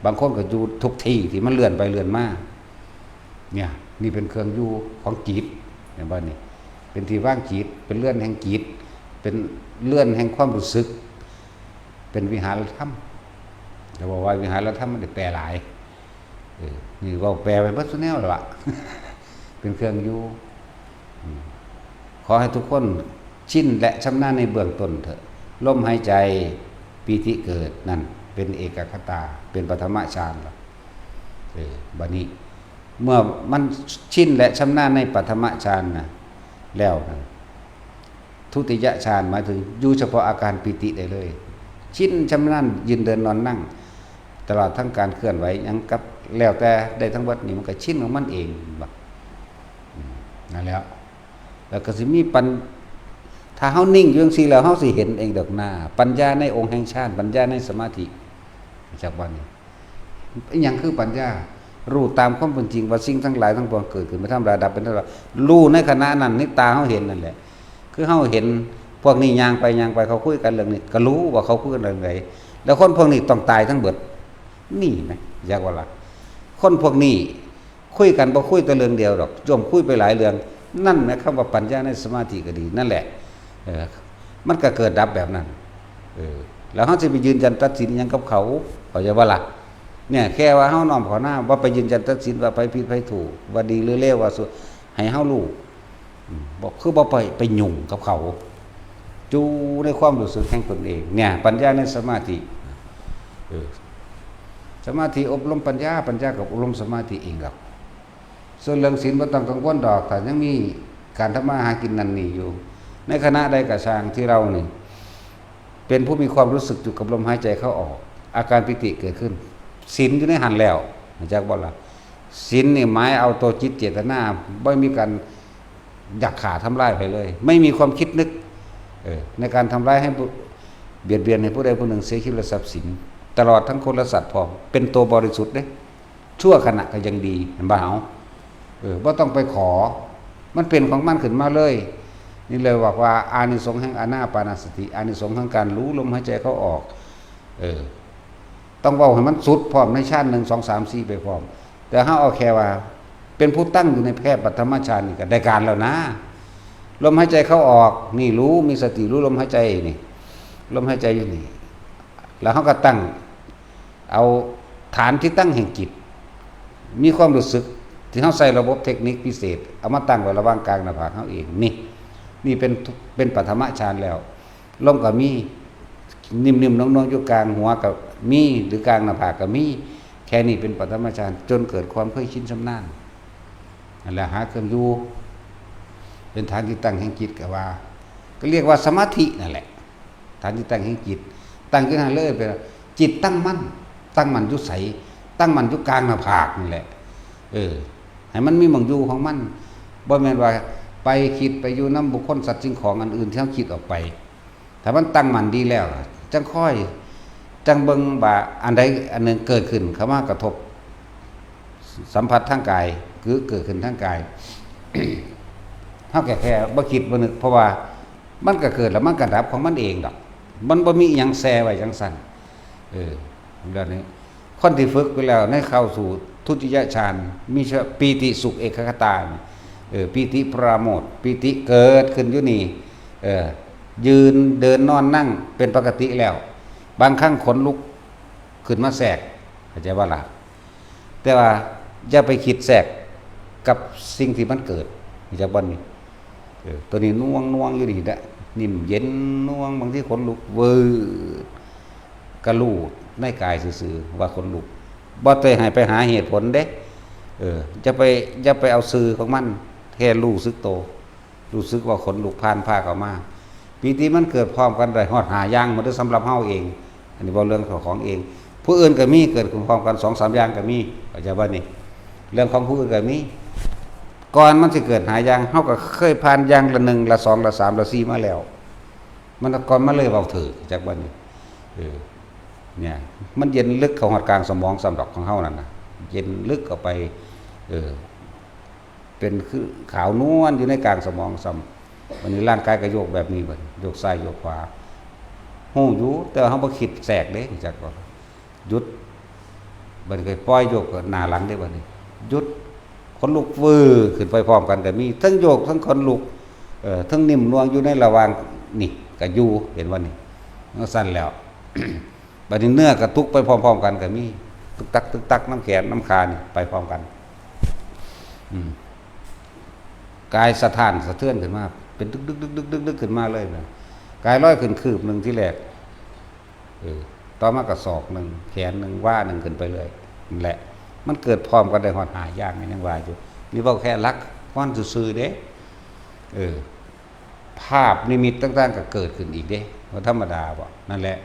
บางคนก็อยู่ทุกที่ที่มันเลื่อนไปเลื่อนมา เนี่ย นี่เป็นเครื่องอยู่ของจิต เห็นบ่นี่ เป็นที่วางจิต เป็นเรือนแห่งจิต เป็นเรือนแห่งความรู้สึก เป็นวิหารธรรม จะบอกว่าวิหารธรรมมันได้แปลหลาย เออ นี่เว้าแปลไปเบิดซุแนวแล้วล่ะ เป็นเครื่องอยู่ อืม ขอให้ทุกคนชินและชำนาญในเบื้องต้นเถอะ ลมหายใจ ปีติเกิด นั่นเป็นเอกัคคตา เป็นปฐมฌานแล้ว เออ บัดนี้ เมื่อมันชินและชำนาญในปฐมฌานนะ แล้วนะ ทุติยฌานหมายถึงอยู่เฉพาะอาการปีติได้เลย ชินชำนาญยืนเดินนอนนั่ง ตลอดทั้งการเคลื่อนไหวหยังกับ แล้วแต่ได้ทั้งหมดนี่มันก็ชินของมันเอง บัด อืม นั่นแหละ แล้วก็สิมีปัญ- ถ้าเฮานิ่งอยู่จั่งซี้แล้ว เฮาสิเห็นเองดอกหน้า ปัญญาในองค์แห่งฌาน ปัญญาในสมาธิ จักว่านี่ อิหยังคือปัญญา รู้ตามความเป็นจริงว่าสิ่งทั้งหลายทั้งปวงเกิดขึ้นเป็นธรรมดา ดับเป็นธรรมดา รู้ในขณะนั้น ในตาเฮาเห็นนั่นแหละ คือเฮาเห็นพวกนี้ย่างไปย่างไป เขาคุยกันเรื่องนี้ ก็รู้ว่าเขาคุยกันเรื่องใด แล้วคนพวกนี้ต้องตายทั้งเบิด นี่ไหม จักว่าล่ะ คนพวกนี้ คุยกันบ่คุยแต่เรื่องเดียวดอก ย่อมคุยไปหลายเรื่อง นั่นแหละ คำว่าปัญญาในสมาธิก็ดี นั่นแหละ เออ มันก็เกิดดับแบบนั้น เออ แล้วเฮาสิไปยืนยันตัดสินหยังกับเขา เข้าใจบ่ล่ะ เนี่ย แค่ว่าเฮาน้อมเข้าหน้า บ่ไปยืนยันตัดสินว่าไผผิดไผถูก ว่าดีหรือเลว ว่าชั่ว ให้เฮารู้ อืม บ่ คือบ่ไป ไปยุ่งกับเขา อยู่ในความรู้สึกแห่งตนเอง เนี่ย ปัญญาในสมาธิ เออ สมาธิอบรมปัญญา ปัญญาก็อบรมสมาธิเองดอก ส่วนเรื่องศีลบ่ต้องกังวลดอก ถ้ายังมีการทำมาหากินนั่นนี่อยู่ ในขณะใดก็ช่างที่เรานี่ เป็นผู้มีความรู้สึกอยู่กับลมหายใจเข้าออก อาการปีติเกิดขึ้น ศีลอยู่ในหั้นแล้ว รู้จักบ่ล่ะ ศีลนี่หมายเอาตัวจิตเจตนา บ่มีการอยากฆ่าทำลายไผเลย ไม่มีความคิดนึก เออ ในการทำร้ายให้ผู้- เบียดเบียนให้ผู้ใดผู้หนึ่งเสียชีวิตและทรัพย์สิน ตลอดทั้งคนและสัตว์พร้อม เป็นตัวบริสุทธิ์เด้ ชั่วขณะก็ยังดี เห็นบ่เฮา เออ บ่ต้องไปขอ มันเป็นของมันขึ้นมาเลย นี่เลยบอกว่าอานิสงส์แห่งอานาปานสติ อานิสงส์แห่งการรู้ลมหายใจเข้าออก เออ ต้องเว้าให้มันสุดพร้อมในฌาน หนึ่ง สอง สาม สี่ ไปพร้อม แต่เฮาเอาแค่ว่า เป็นผู้ตั้งอยู่ในแค่ปฐมฌานนี่ก็ได้การแล้วนะ ลมหายใจเข้าออก นี่รู้ มีสติรู้ลมหายใจนี่ ลมหายใจอยู่นี่ แล้วเราก็ตั้ง เอาฐานที่ตั้งแห่งจิต มีความรู้สึกที่เราใช้ระบบเทคนิคพิเศษ เอามาตั้งไว้ระหว่างกลางหน้าผากเราเอง นี่ นี่เป็น เป็นปฐมฌานแล้ว ลมก็มี นิ่มๆ นวลๆ อยู่กลางหัวก็มี หรือกลางหน้าผากก็มี แค่นี้เป็นปฐมฌาน จนเกิดความเคยชินชำนาญ นั่นแหละหาเครื่องอยู่ เป็นฐานที่ตั้งแห่งจิตก็ว่า ก็เรียกว่าสมาธินั่นแหละ ฐานที่ตั้งแห่งจิต ตั้งอยู่นั่นเลย เป็นจิตตั้งมั่น ตั้งมั่นอยู่ไส ตั้งมั่นอยู่กลางหน้าผากนี่แหละ เออ ให้มันมีหม่องอยู่ของมัน บ่แม่นว่าไปคิดไปอยู่นำบุคคลสัตว์สิ่งของอันอื่นที่เราคิดออกไป ถ้ามันตั้งมั่นดีแล้ว จั่งค่อย จั่งเบิ่งว่าอันใดอันหนึ่งเกิดขึ้นเข้ามากระทบ สัมผัสทางกาย คือเกิดขึ้นทางกาย เราก็แค่บ่คิดบ่นึก เพราะว่ามันก็เกิดแล้วมันก็ดับของมันเองดอก มันบ่มีอิหยังแช่ไว้จั่งซั่น เออ แบบนี้ คนที่ฝึกไปแล้วในเข้าสู่ทุติยฌาน มีปีติสุขเอกคตานี่ เออ ปีติปราโมทย์ ปีติเกิดขึ้นอยู่นี่ เออ ยืนเดินนอนนั่งเป็นปกติแล้ว บางครั้งขนลุกขึ้นมาแทรก เข้าใจบ่ล่ะ แต่ว่าอย่าไปคิดแทรกกับสิ่งที่มันเกิด เข้าใจบ่นี่ เออ ตัวนี้น่วงๆ อยู่นี่แหละ นิ่มเย็นน่วง บางทีขนลุก วืด ก็รู้ในกายซื่อๆ ว่าขนลุก บ่ได้ให้ไปหาเหตุผลเด้ เออ อย่าไป อย่าไปเอาชื่อของมัน แค่รู้สึกโต รู้สึกว่าขนลุกผ่านพาเข้ามา ปีติมันเกิดพร้อมกันได้ฮอดห้าอย่างหมดเด้อ สำหรับเราเอง อันนี้เว้าเรื่องของเอง ผู้อื่นก็มีเกิดขึ้นพร้อมกันสองสามอย่างก็มี เข้าใจบ่นี่ เรื่องของผู้อื่นก็มี ก่อนมันสิเกิดห้าอย่าง เราก็เคยผ่านอย่างละหนึ่ง ละสอง ละสาม ละสี่มาแล้ว มันก่อนมาเลยเว้าถืก จักบ่นี่ เออ เนี่ย มันเย็นลึกเข้าฮอดกลางสมองซ้ำดอกของเรานั่นน่ะ เย็นลึกเข้าไป เออ เป็นคือขาวนวลอยู่ในกลางสมองซ้ำ บัดนี้ร่างกายก็โยกแบบนี้บัดนี้ โยกซ้ายโยกขวา ฮู้อยู่ แต่ว่าเราบ่คิดแทรกเด้ จักบ่ หยุด บัดนี้ก็ปล่อยโยกหน้าหลังเด้บัดนี้ หยุด ขนลุกวืดขึ้นไปพร้อมกันก็มี ทั้งโยกทั้งขนลุก เอ่อ ทั้งนิ่มนวลอยู่ในระหว่างนี่ก็อยู่ เห็นบ่นี่ จั่งซั่นแล้ว บัดนี้เนื้อกระตุกไปพร้อมๆ กันก็มี ตึกตักตึกตัก นำแขนนำขานี่ไปพร้อมกัน อืม กายสะท้านสะเทือนขึ้นมา เป็นดึกๆๆๆๆ ขึ้นมาเลยนะ กายลอยขึ้นคืบหนึ่งทีแรก เออ ต่อมาก็ศอกหนึ่ง แขนหนึ่ง วาหนึ่ง ขึ้นไปเรื่อย นั่นแหละ มันเกิดพร้อมกันได้ฮอดห้าอย่าง ยังว่าอยู่ นี่เว้าแค่หลักก่อนซื่อๆ เด้ เออ ภาพนิมิตต่างๆ ก็เกิดขึ้นอีกเด้ บ่ธรรมดาบ่ นั่นแหละ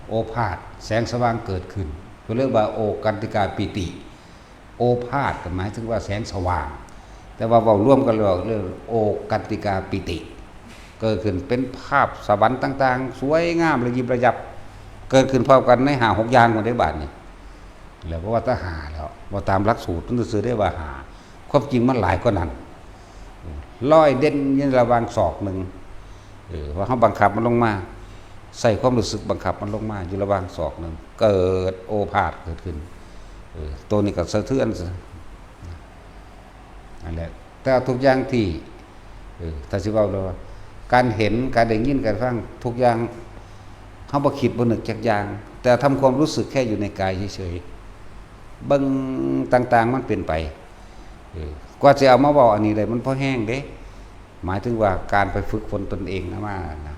โอภาส แสงสว่างเกิดขึ้น ก็เรียกว่าโอกันติกาปีติ โอภาสก็หมายถึงว่าแสงสว่าง แต่ว่าเว้ารวมกันแล้วเรียกโอกันติกาปีติ เกิดขึ้นเป็นภาพสวรรค์ต่างๆ สวยงามระยิบระยับ เกิดขึ้นพร้อมกันในห้าหกอย่างหมดได้บาดนี้ แล้วเพราะว่าถ้าห้าแล้ว ว่าตามหลักสูตรมันซื่อๆ ได้ว่าห้า ความจริงมันหลายกว่านั้น ลอยเด่นอยู่ในระหว่างศอกหนึ่ง เออ ว่าเราบังคับมันลงมา ใช้ความรู้สึกบังคับมันลงมา อยู่ระหว่างศอกหนึ่ง เกิดโอภาสเกิดขึ้น เออ ตัวนี้ก็สะเทือนซะ นั่นแหละ แต่ทุกอย่างที่ เออ ถ้าสิเว้าแล้วว่า การเห็น การได้ยิน การฟัง ทุกอย่าง เราบ่คิดบ่นึกจักอย่าง แต่ทำความรู้สึกแค่อยู่ในกายเฉยๆ เบิ่งต่างๆ มันเป็นไป เออ กว่าสิเอามาเว้าอันนี้ได้ มันพอแฮงเด้ หมายถึงว่าการไปฝึกฝนตนเองนะมานะ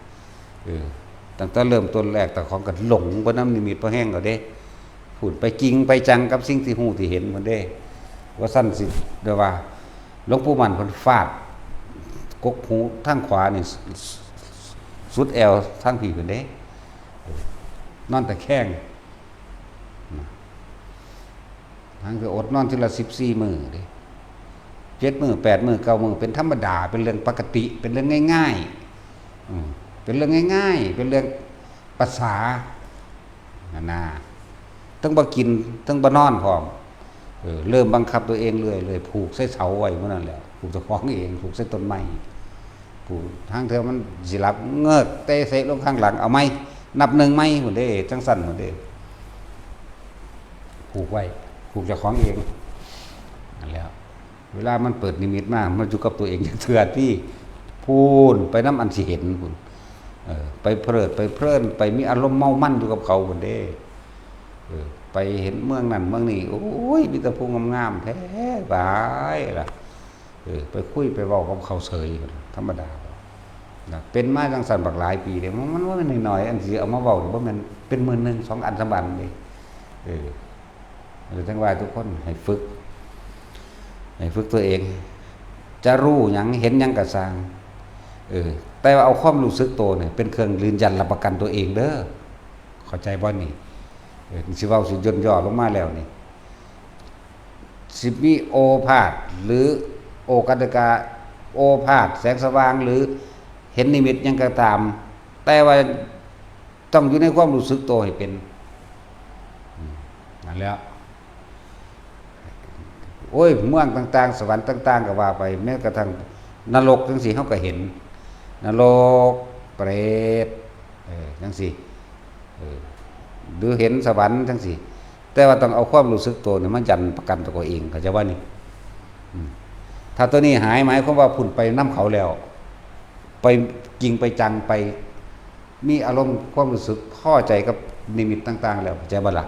เออ ตั้งแต่เริ่มต้นแรก แต่ของก็หลงไปนำนิมิตพอแฮงแล้วเด้ พูดไปจริงไปจังกับสิ่งที่ฮู้ที่เห็นมันเด้ ว่าซั่นสิ เด้อว่า หลวงปู่มั่นเพิ่นฟาดกกหูทางขวานี่ สุดแอวทางพี้เพิ่นเด้ นอนตะแคง นะ ทั้งคืออดนอนทีละสิบสี่มื้อเด้ เจ็ดมื้อ แปดมื้อ เก้ามื้อ เป็นธรรมดา เป็นเรื่องปกติ เป็นเรื่องง่ายๆ อืม เป็นเรื่องง่ายๆ เป็นเรื่องภาษา นั่นนะ ทั้งบ่กิน ทั้งบ่นอนพร้อม เออ เริ่มบังคับตัวเองเรื่อยๆ ผูกใส่เสาไว้มื้อนั้นแหละ ผูกเจ้าของเอง ผูกใส่ต้นไม้ ผูก ทางเทื่อมันสิหลับ เงิก เตะเสะลงข้างหลัง เอาใหม่ นับหนึ่งใหม่ พุ้นเด้ จั่งซั่นพุ้นเด้ ผูกไว้ ผูกเจ้าของเอง นั่นแหละ เวลามันเปิดนิมิตมา มันอยู่กับตัวเองจักเทื่อติ พูนไปนำอันสิเห็นพูน เออ ไปเพลิดไปเพลิน ไปมีอารมณ์เมามันอยู่กับเขาพูนเด้ เออ ไปเห็นเมืองนั่นเมืองนี้ โอ้ย มีแต่ผู้งามๆแท้ บายล่ะ เออ ไปคุยไปเว้ากับเขาเสย ธรรมดา นะ เป็นมาจั่งซั้นบักหลายปีเด้ มัน มันบ่แม่นน้อยๆ อันสิเอามาเว้านี่บ่แม่นเป็นมื้อหนึ่งสองอันสามอันเด้ เออ เออ จั่งว่าทุกคนให้ฝึก ให้ฝึกตัวเอง จะรู้หยังเห็นหยังก็ซ่าง เออ แต่ว่าเอาความรู้สึกโตเนี่ยเป็นเครื่องยืนยันรับประกันตัวเองเด้อ เข้าใจบ่นี่ เออ สิเว้าสิย่นย่อลงมาแล้วนี่ สิมีโอภาสหรือโอคติกา โอภาสแสงสว่างหรือเห็นนิมิตหยังก็ตาม แต่ว่าต้องอยู่ในความรู้สึกโตให้เป็น อืม นั่นแหละ โอ้ย เมืองต่างๆ สวรรค์ต่างๆ ก็ว่าไป แม้กระทั่งนรกจั่งซี้ เฮาก็เห็น นรก เปรต เออ จั่งซี้ เออ หรือเห็นสวรรค์จั่งซี้ แต่ว่าต้องเอาความรู้สึกโตเนี่ยมายันประกันตัวเอง เข้าใจบ่นี่ อืม ถ้าตัวนี้หาย หมายความว่าพูนไปนำเขาแล้ว ไปจริงไปจัง ไปมีอารมณ์ความรู้สึกพอใจกับนิมิตต่างๆ แล้ว เข้าใจบ่ล่ะ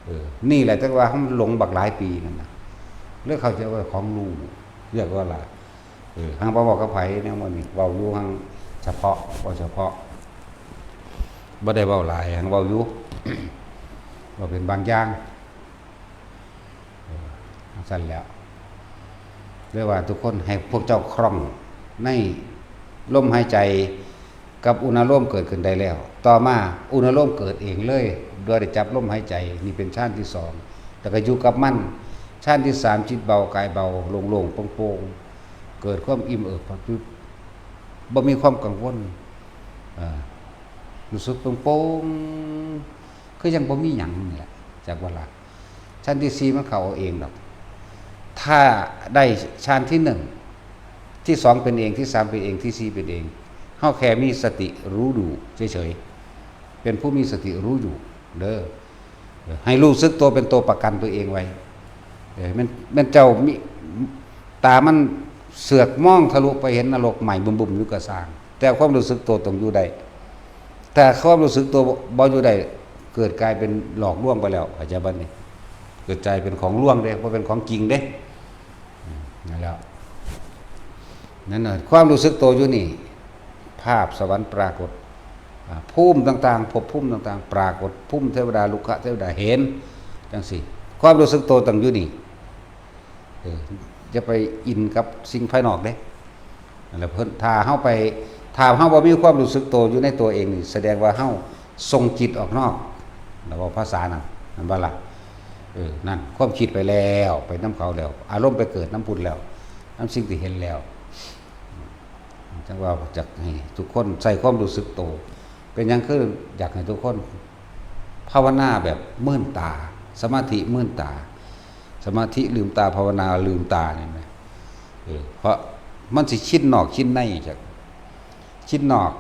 เออ นี่แหละจั่งว่าเฮาหลงบักหลายปีนั่นน่ะ เลยเข้าใจว่าของรู้ เรียกว่าล่ะ เออ หางบ่เว้ากับไผแนวมื้อนี้ เว้าอยู่หางเฉพาะ เว้าเฉพาะ บ่ได้เว้าหลาย หางเว้าอยู่ เว้าเป็นบางอย่าง เออ จั่งซั้นแหล้ว เรียกว่าทุกคนให้พวกเจ้าคล่องในลมหายใจกับอุณาโลมเกิดขึ้นได้แล้ว ต่อมาอุณาโลมเกิดเองเลย โดยได้จับลมหายใจ นี่เป็นฌานที่สอง แล้วก็อยู่กับมัน ฌานที่สาม จิตเบากายเบา โล่งๆ โปร่งๆ เกิดความอิ่มเอิบ บ่มีความกังวล เออ รู้สึกโปร่งๆ คือยังบ่มีหยังนี่แหละ จั่งว่าล่ะ ฌานที่สี่มันเข้าเอาเองดอก ถ้าได้ฌานที่หนึ่ง ที่สองเป็นเอง ที่สามเป็นเอง ที่สี่เป็นเอง เฮาแค่มีสติรู้อยู่เฉยๆ เป็นผู้มีสติรู้อยู่เด้อ เออ ให้รู้สึกตัวเป็นตัวประกันตัวเองไว้ เออ แม่น แม่นเจ้ามี ตามันเสือกมองทะลุไปเห็นนรกไหม้บึ้มๆ อยู่ก็ซ่าง แต่ความรู้สึกตัวต้องอยู่ได้ แต่ความรู้สึกตัวบ่อยู่ได้ เกิดกลายเป็นหลอกลวงไปแล้ว เข้าใจบ่นี่ เกิดกลายเป็นของลวงเด้ บ่เป็นของจริงเด้ อืม นั่นแหละ นั่นน่ะ ความรู้สึกตัวอยู่นี่ ภาพสวรรค์ปรากฏ อ่า ภูมิต่างๆ ภพภูมิต่างๆ ปรากฏ ภูมิเทวดา รุกขเทวดาเห็น จั่งซี้ ความรู้สึกตัวต้องอยู่นี่ เออ อย่าไปอินกับสิ่งภายนอกเด้ นั่นแหละเพิ่น ถ้าเฮาไป ถ้าเฮาบ่มีความรู้สึกตัวอยู่ในตัวเองนี่ แสดงว่าเฮาส่งจิตออกนอก แล้วเว้าภาษานั่น แม่นบ่ล่ะ เออ นั่น ความคิดไปแล้ว ไปนำเขาแล้ว อารมณ์ไปเกิดนำพุ้นแล้ว นำสิ่งที่เห็นแล้ว จั่งว่าอยากให้ทุกคนใช้ความรู้สึกตัว เป็นหยังคืออยากให้ทุกคน ภาวนาแบบมืนตา สมาธิมืนตา สมาธิลืมตา ภาวนาลืมตาเนี่ยนะ เออ เพราะมันสิชินนอกชินในจัก ชินนอก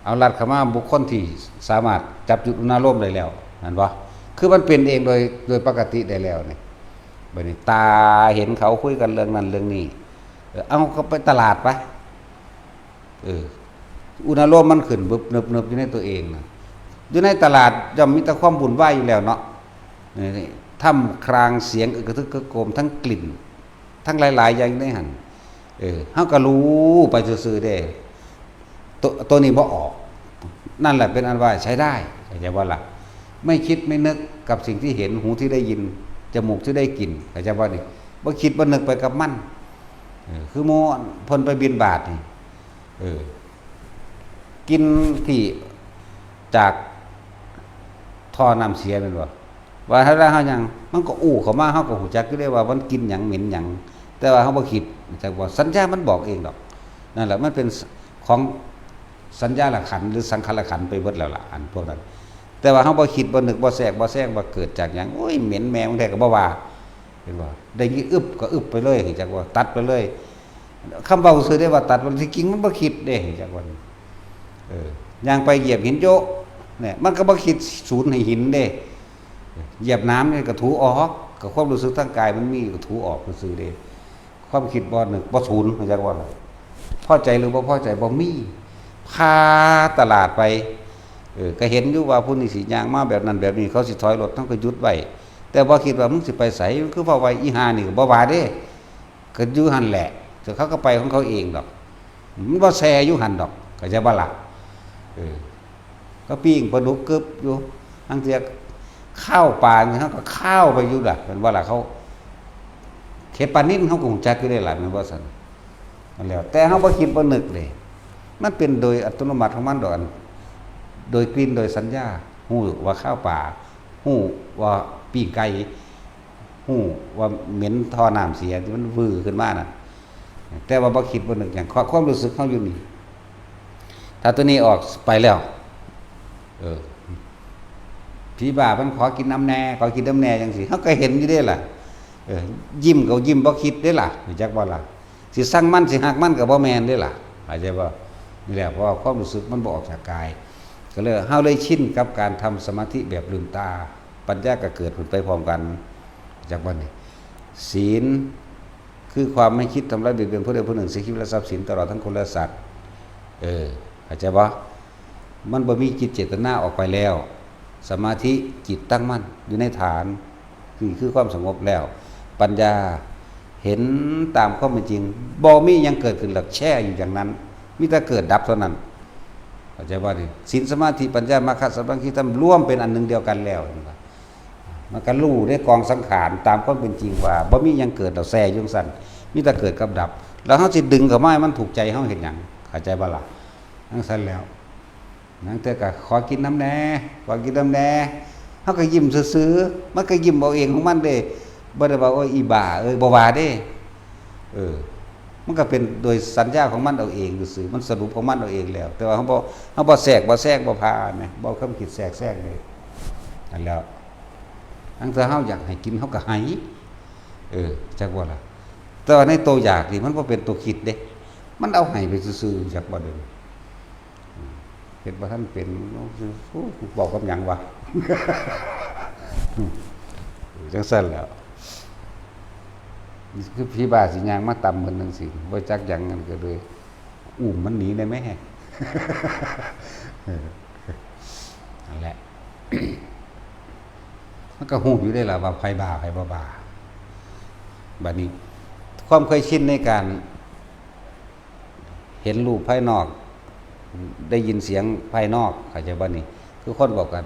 เอาลัดเข้ามาบุคคลที่สามารถจับจุดอุณาโลมได้แล้ว นั่นบ่ คือมันเป็นเองโดย โดยปกติได้แล้วนี่ บัดนี้ตาเห็นเขาคุยกันเรื่องนั้นเรื่องนี้ เออ เอาก็ไปตลาดไป เออ อุณาโลมมันขึ้นบึบเนิบๆ อยู่ในตัวเองน่ะ อยู่ในตลาดย่อมมีแต่ความวุ่นวายอยู่แล้วเนาะ นี่ ท่ามกลางเสียงอึกกระทึกครึกโครม ทั้งกลิ่น ทั้งหลายๆ อย่างอยู่ในหั่น เออ เฮาก็รู้ไปซื่อๆ เด้ ตัว ตัวนี้บ่ออก นั่นแหละเป็นอันว่าใช้ได้ เข้าใจบ่ล่ะ ไม่คิดไม่นึกกับสิ่งที่เห็น หูที่ได้ยิน จมูกที่ได้กลิ่น เข้าใจบ่นี่ บ่คิดบ่นึกไปกับมัน เออ คือหมู่เพิ่นไปบิณฑบาตนี่ เออ กลิ่นที่จากท่อน้ำเสียแม่นบ่ ว่าถ้าเฮายัง มันก็อู้เข้ามา เฮาก็ฮู้จักอยู่เด้ว่ามันกลิ่นหยังเหม็นหยัง แต่ว่าเฮาบ่คิด จักว่าสัญญามันบอกเองดอก นั่นแหละ มันเป็นของสัญญาละขันธ์หรือสังขารละขันธ์ไปเบิดแล้วล่ะ อันพวกนั้น แต่ว่าเฮาบ่คิดบ่นึกบ่แทรกบ่แซงว่าเกิดจากหยัง โอ้ย เหม็นแม่มึงแท้ก็บ่ว่า เห็นบ่ ได้ยินอึบก็อึบไปเลย จักว่าตัดไปเลย คำเว้าซื่อได้ว่าตัด มันที่จริงมันบ่คิดเด้ จักว่า เออ ย่างไปเหยียบหินโยะ เนี่ย มันก็บ่คิดสูญให้หินเด้ เหยียบน้ำนี่ก็ถูออก ก็ความรู้สึกทางกายมันมีก็ถูออกซื่อๆเด้ ความคิดบ่นึกบ่สูญ จักว่า พอใจหรือบ่พอใจ บ่มี ผ่าตลาดไป เออ ก็เห็นอยู่ว่าผู้นี้สิย่างมาแบบนั้นแบบนี้ เขาสิถอยรถ เฮาก็หยุดไว้ แต่บ่คิดว่ามึงสิไปไส คือเพราะว่าอีห่านี่ก็บ่ว่าเด้ ก็อยู่หั่นแหละ แต่เขาก็ไปของเขาเองดอก มันบ่แซ่อยู่หั่นดอก เข้าใจบ่ล่ะ เออ ก็ปิ้งปลาดุกกึบอยู่ ลางเทื่อข้าวปลานี่ เฮาก็ข้าวไปอยู่ล่ะ แม่นบ่ล่ะ เขา เขตปลานิล เฮาก็ฮู้จักอยู่เด้ล่ะ แม่นบ่ซั่น นั่นแหละ แต่เฮาบ่คิดบ่นึกเด้ มันเป็นโดยอัตโนมัติของมันดอก อัน โดยกลิ่น โดยสัญญา ฮู้ว่าข้าวปลา ฮู้ว่าปิ้งไก่ ฮู้ว่าเหม็นท่อน้ำเสียที่มันวือขึ้นมาน่ะ แต่ว่าบ่คิดบ่นึกหยัง ความ ความรู้สึกเฮาอยู่นี่ ถ้าตัวนี้ออกไปแล้ว เออ ผีบ้ามันขอกินน้ำแหน่ ขอกินน้ำแหน่จังซี่ เฮาก็เห็นอยู่เด้ล่ะ เออ ยิ้มก็ยิ้มบ่คิดเด้ล่ะ รู้จักบ่ล่ะ สิซังมัน สิฮักมันก็บ่แม่นเด้ล่ะ เข้าใจบ่ นี่แหละ เพราะว่าความรู้สึกมันบ่ออกจากกาย ก็เลย เฮาเลยชินกับการทำสมาธิแบบลืมตา ปัญญาก็เกิดขึ้นไปพร้อมกัน รู้จักบ่นี่ ศีล คือความไม่คิดทำร้ายเบียดเบียนผู้ใดผู้หนึ่ง เสียชีวิตและทรัพย์สิน ตลอดทั้งคนและสัตว์ เออ เข้าใจบ่ มันบ่มีจิตเจตนาออกไปแล้ว สมาธิ จิตตั้งมั่นอยู่ในฐาน นี่คือความสงบแล้ว ปัญญา เห็นตามความเป็นจริง บ่มีหยังเกิดขึ้นหรอก แช่อยู่อย่างนั้น มีแต่เกิดดับเท่านั้น เข้าใจบ่นี่ ศีล สมาธิ ปัญญา มรรค สัมมาทิฏฐิธรรม รวมเป็นอันหนึ่งเดียวกันแล้ว เห็นบ่ มันก็รู้ในกองสังขารตามความเป็นจริงว่า บ่มีหยังเกิดดอก แช่อยู่จั่งซั้น มีแต่เกิดกับดับ แล้วเฮาสิดึงเข้ามาให้มันถูกใจเฮาเฮ็ดหยัง เข้าใจบ่ล่ะ จั่งซั้นแล้ว ลางเทื่อก็ขอกินน้ำแหน่ ขอกินน้ำแหน่ เฮาก็ยิ้มซื่อๆ มันก็ยิ้มเอาเองของมันเด้ บ่ได้ว่า โอ้ย อีบ้าเอ้ย บ่ว่าเด้ เออ มันก็เป็นโดยสัญญาของมันเอาเองซื่อๆ มันสรุปของมันเอาเองแล้ว แต่ว่าเฮาบ่ เฮาบ่แทรก บ่แซง บ่ผ่าแหม บ่เอาความคิดแทรกแซงเลย นั่นแหล้ว ลางเทื่อเฮาอยากให้กิน เฮาก็ให้ เออ จักบ่ล่ะ แต่ว่าในตัวอยากนี่ มันบ่เป็นตัวคิดเด้ มันเอาให้ไปซื่อๆ จักบ่เด้อ อืม เฮ็ดบ่ทันเป็น โอ้โห กูเว้ากับหยังวะ อืม จั่งซั้นแหล้ว คือผีบ้าสิย่างมาตำเพิ่นจั่งซี้ บ่จักหยัง นั่นก็เลย อุ้มมันหนีได้ไหม เออ นั่นแหละ มันก็ฮู้อยู่ได้ล่ะว่าไผบ้าไผบ่บ้า บัดนี้ ความเคยชินในการ เห็นรูปภายนอก ได้ยินเสียงภายนอก เข้าใจบ่นี่ คือคนบอกกัน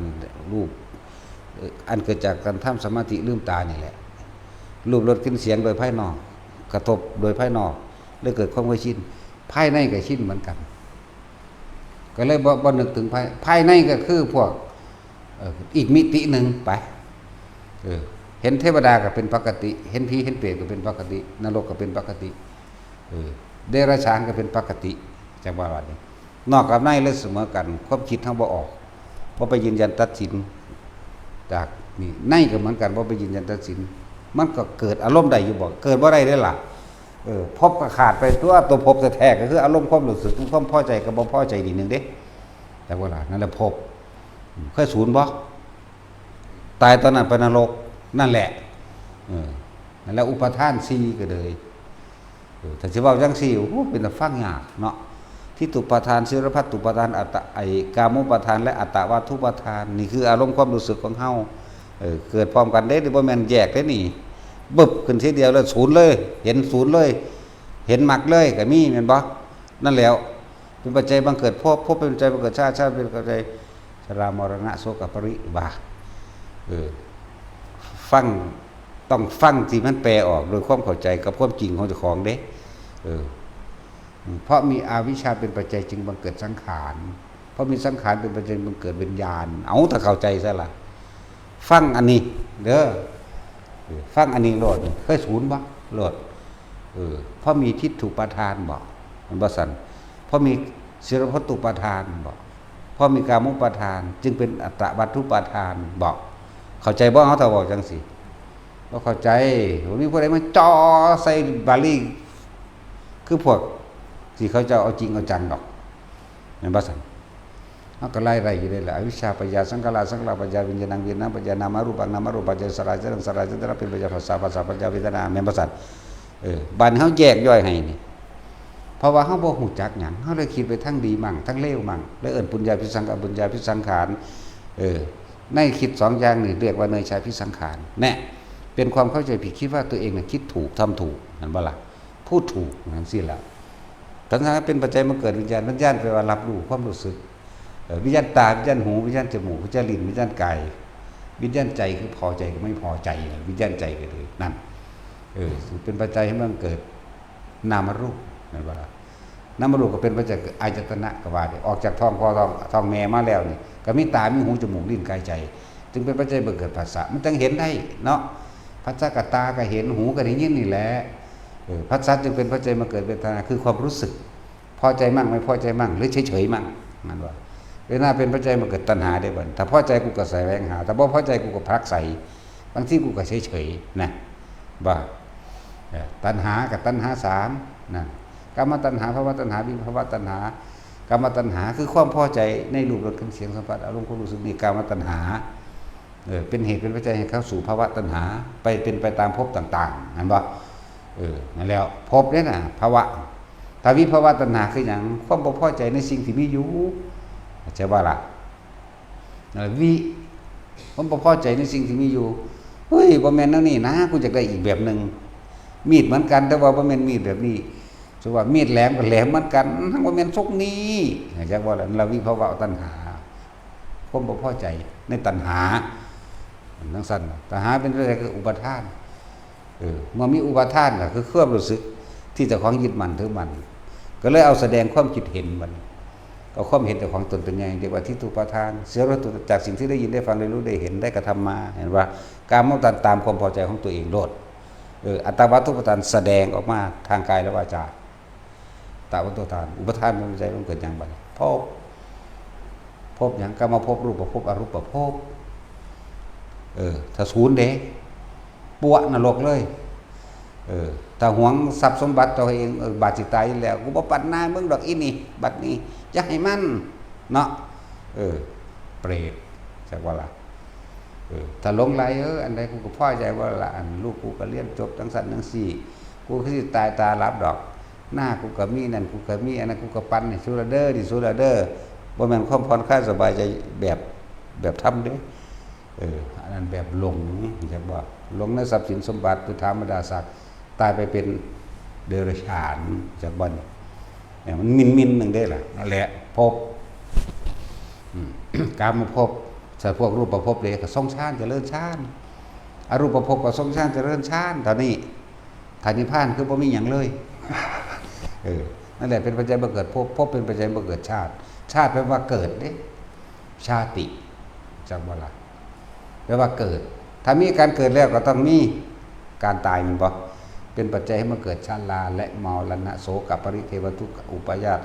รูป เอ่อ อันเกิดจากการทำสมาธิลืมตานี่แหละ รูป รส กลิ่น เสียงโดยภายนอก กระทบโดยภายนอก เลยเกิดความเคยชิน ภายในก็ชินเหมือนกัน ก็เลยบ่ บ่นึกถึงภาย ภายในก็คือพวก เอ่อ อีกมิติหนึ่งไป เออ เห็นเทวดาก็เป็นปกติ เห็นผีเห็นเปรตก็เป็นปกติ นรกก็เป็นปกติ เออ เดรัจฉานก็เป็นปกติ จั่งว่าบัดนี้ นอกกับในเลยเสมอกัน ความคิดเฮาบ่ออก บ่ไปยืนยันตัดสิน จากนี่ ในก็เหมือนกัน บ่ไปยืนยันตัดสิน มันก็เกิดอารมณ์ได้อยู่บ่ เกิดบ่ได้เด้ล่ะ เออ ภพก็ขาดไปตัว ตัวภพแท้ๆ ก็คืออารมณ์ความรู้สึก ความพอใจกับบ่พอใจนิดนึงเด้ จักว่าล่ะ นั่นแหละภพ เคยสูญบ่ ตายตอนนั้นไปนรก นั่นแหละ เออ นั่นแหละ อุปาทานสี่ก็เลย เออ ถ้าสิเว้าจั่งซี้ โอ้โห เป็นตาฟังยากเนาะ ทิฏฐุปาทาน สีลัพพัตตุปาทาน อัตตะ ไอ้กามุปาทาน และอัตตวัตถุปาทาน นี่คืออารมณ์ความรู้สึกของเฮา เออ เกิดพร้อมกันเด้ นี่บ่แม่นแยกเด้นี่ บึบขึ้นทีเดียวแล้วศูนย์เลย เห็นศูนย์เลย เห็นมรรคเลยก็มี แม่นบ่ นั่นแหล้ว เป็นปัจจัยบังเกิดภพ ภพเป็นปัจจัยบังเกิดชาติ ชาติเป็นปัจจัยชรามรณะโสกปริเทวะ เออ ฟัง ต้องฟังที่มันแปลออกโดยความเข้าใจกับความจริงของเจ้าของเด้ เออ เพราะมีอวิชชาเป็นปัจจัยจึงบังเกิดสังขาร เพราะมีสังขารเป็นปัจจัยบังเกิดวิญญาณ เอาถ้าเข้าใจซะล่ะ ฟังอันนี้เด้อ เออ ฟังอันนี้โลด เคยศูนย์บ่ โลด เออ เพราะมีทิฏฐุปาทานบ่ มันบ่ซั่น เพราะมีสีลัพพัตตุปาทานบ่ เพราะมีกามุปาทาน จึงเป็นอัตตวัตถุปาทานบ่ เข้าใจบ่ เฮาถ้าเว้าจั่งซี้ บ่เข้าใจ บ่มีผู้ใดมาจ่อใส่บาลี คือพวกที่เขาเจ้าเอาจริงเอาจังดอก แม่นบ่ซั่น เฮาก็ไล่ไล่อยู่ได้ล่ะ อวิชชาปัจจาสังขารา สังขาราปัจจาวิญญาณัง วิญญาณปัจจานามรูปัง นามรูปัจจาสัญญาสัญญาสังขารเป็นปัจจาผัสสะ ผัสสะปัจจาเวทนา แม่นบ่ซั่น เออ บัดนี้เฮาแยกย่อยให้นี่ เพราะว่าเฮาบ่ฮู้จักหยัง เฮาเลยคิดไปทางดีมั่ง ทางเลวมั่ง เลยเอิ้นปุญญาภิสังขาร อปุญญาภิสังขาร เออ ในคิดสองอย่างนี่เรียกว่าเนยชาภิสังขาร แน่ เป็นความเข้าใจผิด คิดว่าตัวเองน่ะคิดถูก ทำถูก เห็นบ่ล่ะ พูดถูก จั่งซี้ล่ะ ตัณหาเป็นปัจจัยมาเกิดวิญญาณ วิญญาณแปลว่ารับรู้ ความรู้สึก เอ่อ วิญญาณตา วิญญาณหู วิญญาณจมูก วิญญาณลิ้น วิญญาณกาย วิญญาณใจคือพอใจกับไม่พอใจ วิญญาณใจก็เลย นั่น เออ เป็นปัจจัยให้มันเกิดนามรูป เห็นบ่ล่ะ นามรูปก็เป็นปัจจัยเกิดอายตนะก็ว่าได้ ออกจากท้องพ่อท้อง ท้องแม่มาแล้วนี่ ก็มีตา มีหู จมูก ลิ้น กาย ใจ จึงเป็นปัจจัยบ่เกิดผัสสะ มันจั่งเห็นได้เนาะ ผัสสะกับตาก็เห็น หูก็ได้ยินนี่แหละ เออ ผัสสะจึงเป็นปัจจัยมาเกิดเวทนา คือความรู้สึก พอใจมั่ง ไม่พอใจมั่ง หรือเฉยๆมั่ง นั่นว่า เวทนาเป็นปัจจัยมาเกิดตัณหาได้บ่ ถ้าพอใจกูก็แสวงหา ถ้าบ่พอใจกูก็ผลักไส บางทีกูก็เฉยๆนะ บ่ เอ่อ ตัณหากับตัณหาสามนะ กามตัณหา ภวตัณหา วิภวตัณหา กามตัณหาคือความพอใจในรูปรสกลิ่นเสียงสัมผัส อารมณ์ความรู้สึก นี่กามตัณหา เออ เป็นเหตุเป็นปัจจัยให้เข้าสู่ภวตัณหา ไปเป็นไปตามภพต่างๆ นั่นบ่ เออ นั่นแล้ว ภพเนี่ยนะ ภวะ ถ้าวิภวตัณหาคือหยัง ความบ่พอใจในสิ่งที่มีอยู่ เข้าใจบ่ล่ะ นั่นแหละ วิ ความบ่พอใจในสิ่งที่มีอยู่ เฮ้ย บ่แม่นแนวนี้นะ กูอยากได้อีกแบบหนึ่ง มีดเหมือนกัน แต่ว่าบ่แม่นมีดแบบนี้ สมมุติว่ามีดแหลมก็แหลมเหมือนกัน ทั้งบ่แม่นทรงนี้ เข้าใจบ่ล่ะ นั่นละวิภวตัณหา ความบ่พอใจในตัณหา จั่งซั่น ตัณหาเป็นอะไร คืออุปาทาน เออ เมื่อมีอุปาทานก็คือความรู้สึกที่เจ้าของยึดมั่นถือมั่น ก็เลยเอาแสดงความคิดเห็นมัน เอาความเห็นแต่ของตนเป็นใหญ่ เรียกว่าทิฏฐุปาทาน เสียรสจากสิ่งที่ได้ยินได้ฟังได้รู้ได้เห็นได้กระทำมา เห็นว่า กามตัณหาตามความพอใจของตัวเองโลด เออ อัตตาวัตถุปาทานแสดงออกมาทางกายและวาจา ตาวัตถุทาน อุปาทานมันใจมันเกิดหยังบัดนี้ ภพ ภพหยัง กามภพ รูปภพ อรูปภพ เออ ถ้าศูนย์เด้ ปวะนรกเลย เออ ถ้าหวงทรัพย์สมบัติตัวเอง เออ บาดสิตายอยู่แล้ว กูบ่ปันหน้ามึงดอกอีนี่ บัดนี้ อย่าให้มัน เนาะ เออ เปรต จักว่าล่ะ เออ ถ้าหลงไหล เออ อันใดกูก็พอใจว่าละ อันลูกกูก็เรียนจบจั่งซั่นจั่งซี้ กูคือสิตายตาหลับดอก หน้ากูก็มี นั่นกูก็มี อันนั้นกูก็ปันให้สุดละเด้อ นี่สุดละเด้อ บ่แม่นความผ่อนคลายสบายใจแบบ แบบธรรมเด้ เออ อันนั้นแบบหลง จักบ่ หลงในทรัพย์สินสมบัติ ปุถาบรรดาศักดิ์ ตายไปเป็นเดรัจฉาน จักบ่ เนี่ย มันมินๆหนึ่งเด้ล่ะ นั่นแหละ ภพ อืม กามภพ ถ้าพวกรูปภพเด้ก็ทรงฌาน เจริญฌาน อรูปภพก็ทรงฌาน เจริญฌาน เท่านี้ ถ้านิพพานคือบ่มีหยังเลย เออ นั่นแหละเป็นปัจจัยบ่เกิดภพ ภพเป็นปัจจัยบ่เกิดชาติ ชาติแปลว่าเกิดเด้ ชาติ จักบ่ล่ะ แปลว่าเกิด ถ้ามีการเกิดแล้วก็ต้องมีการตาย แม่นบ่ เป็นปัจจัยให้มาเกิดชราและมรณะ โสกะปริเทวะทุกขะอุปายาส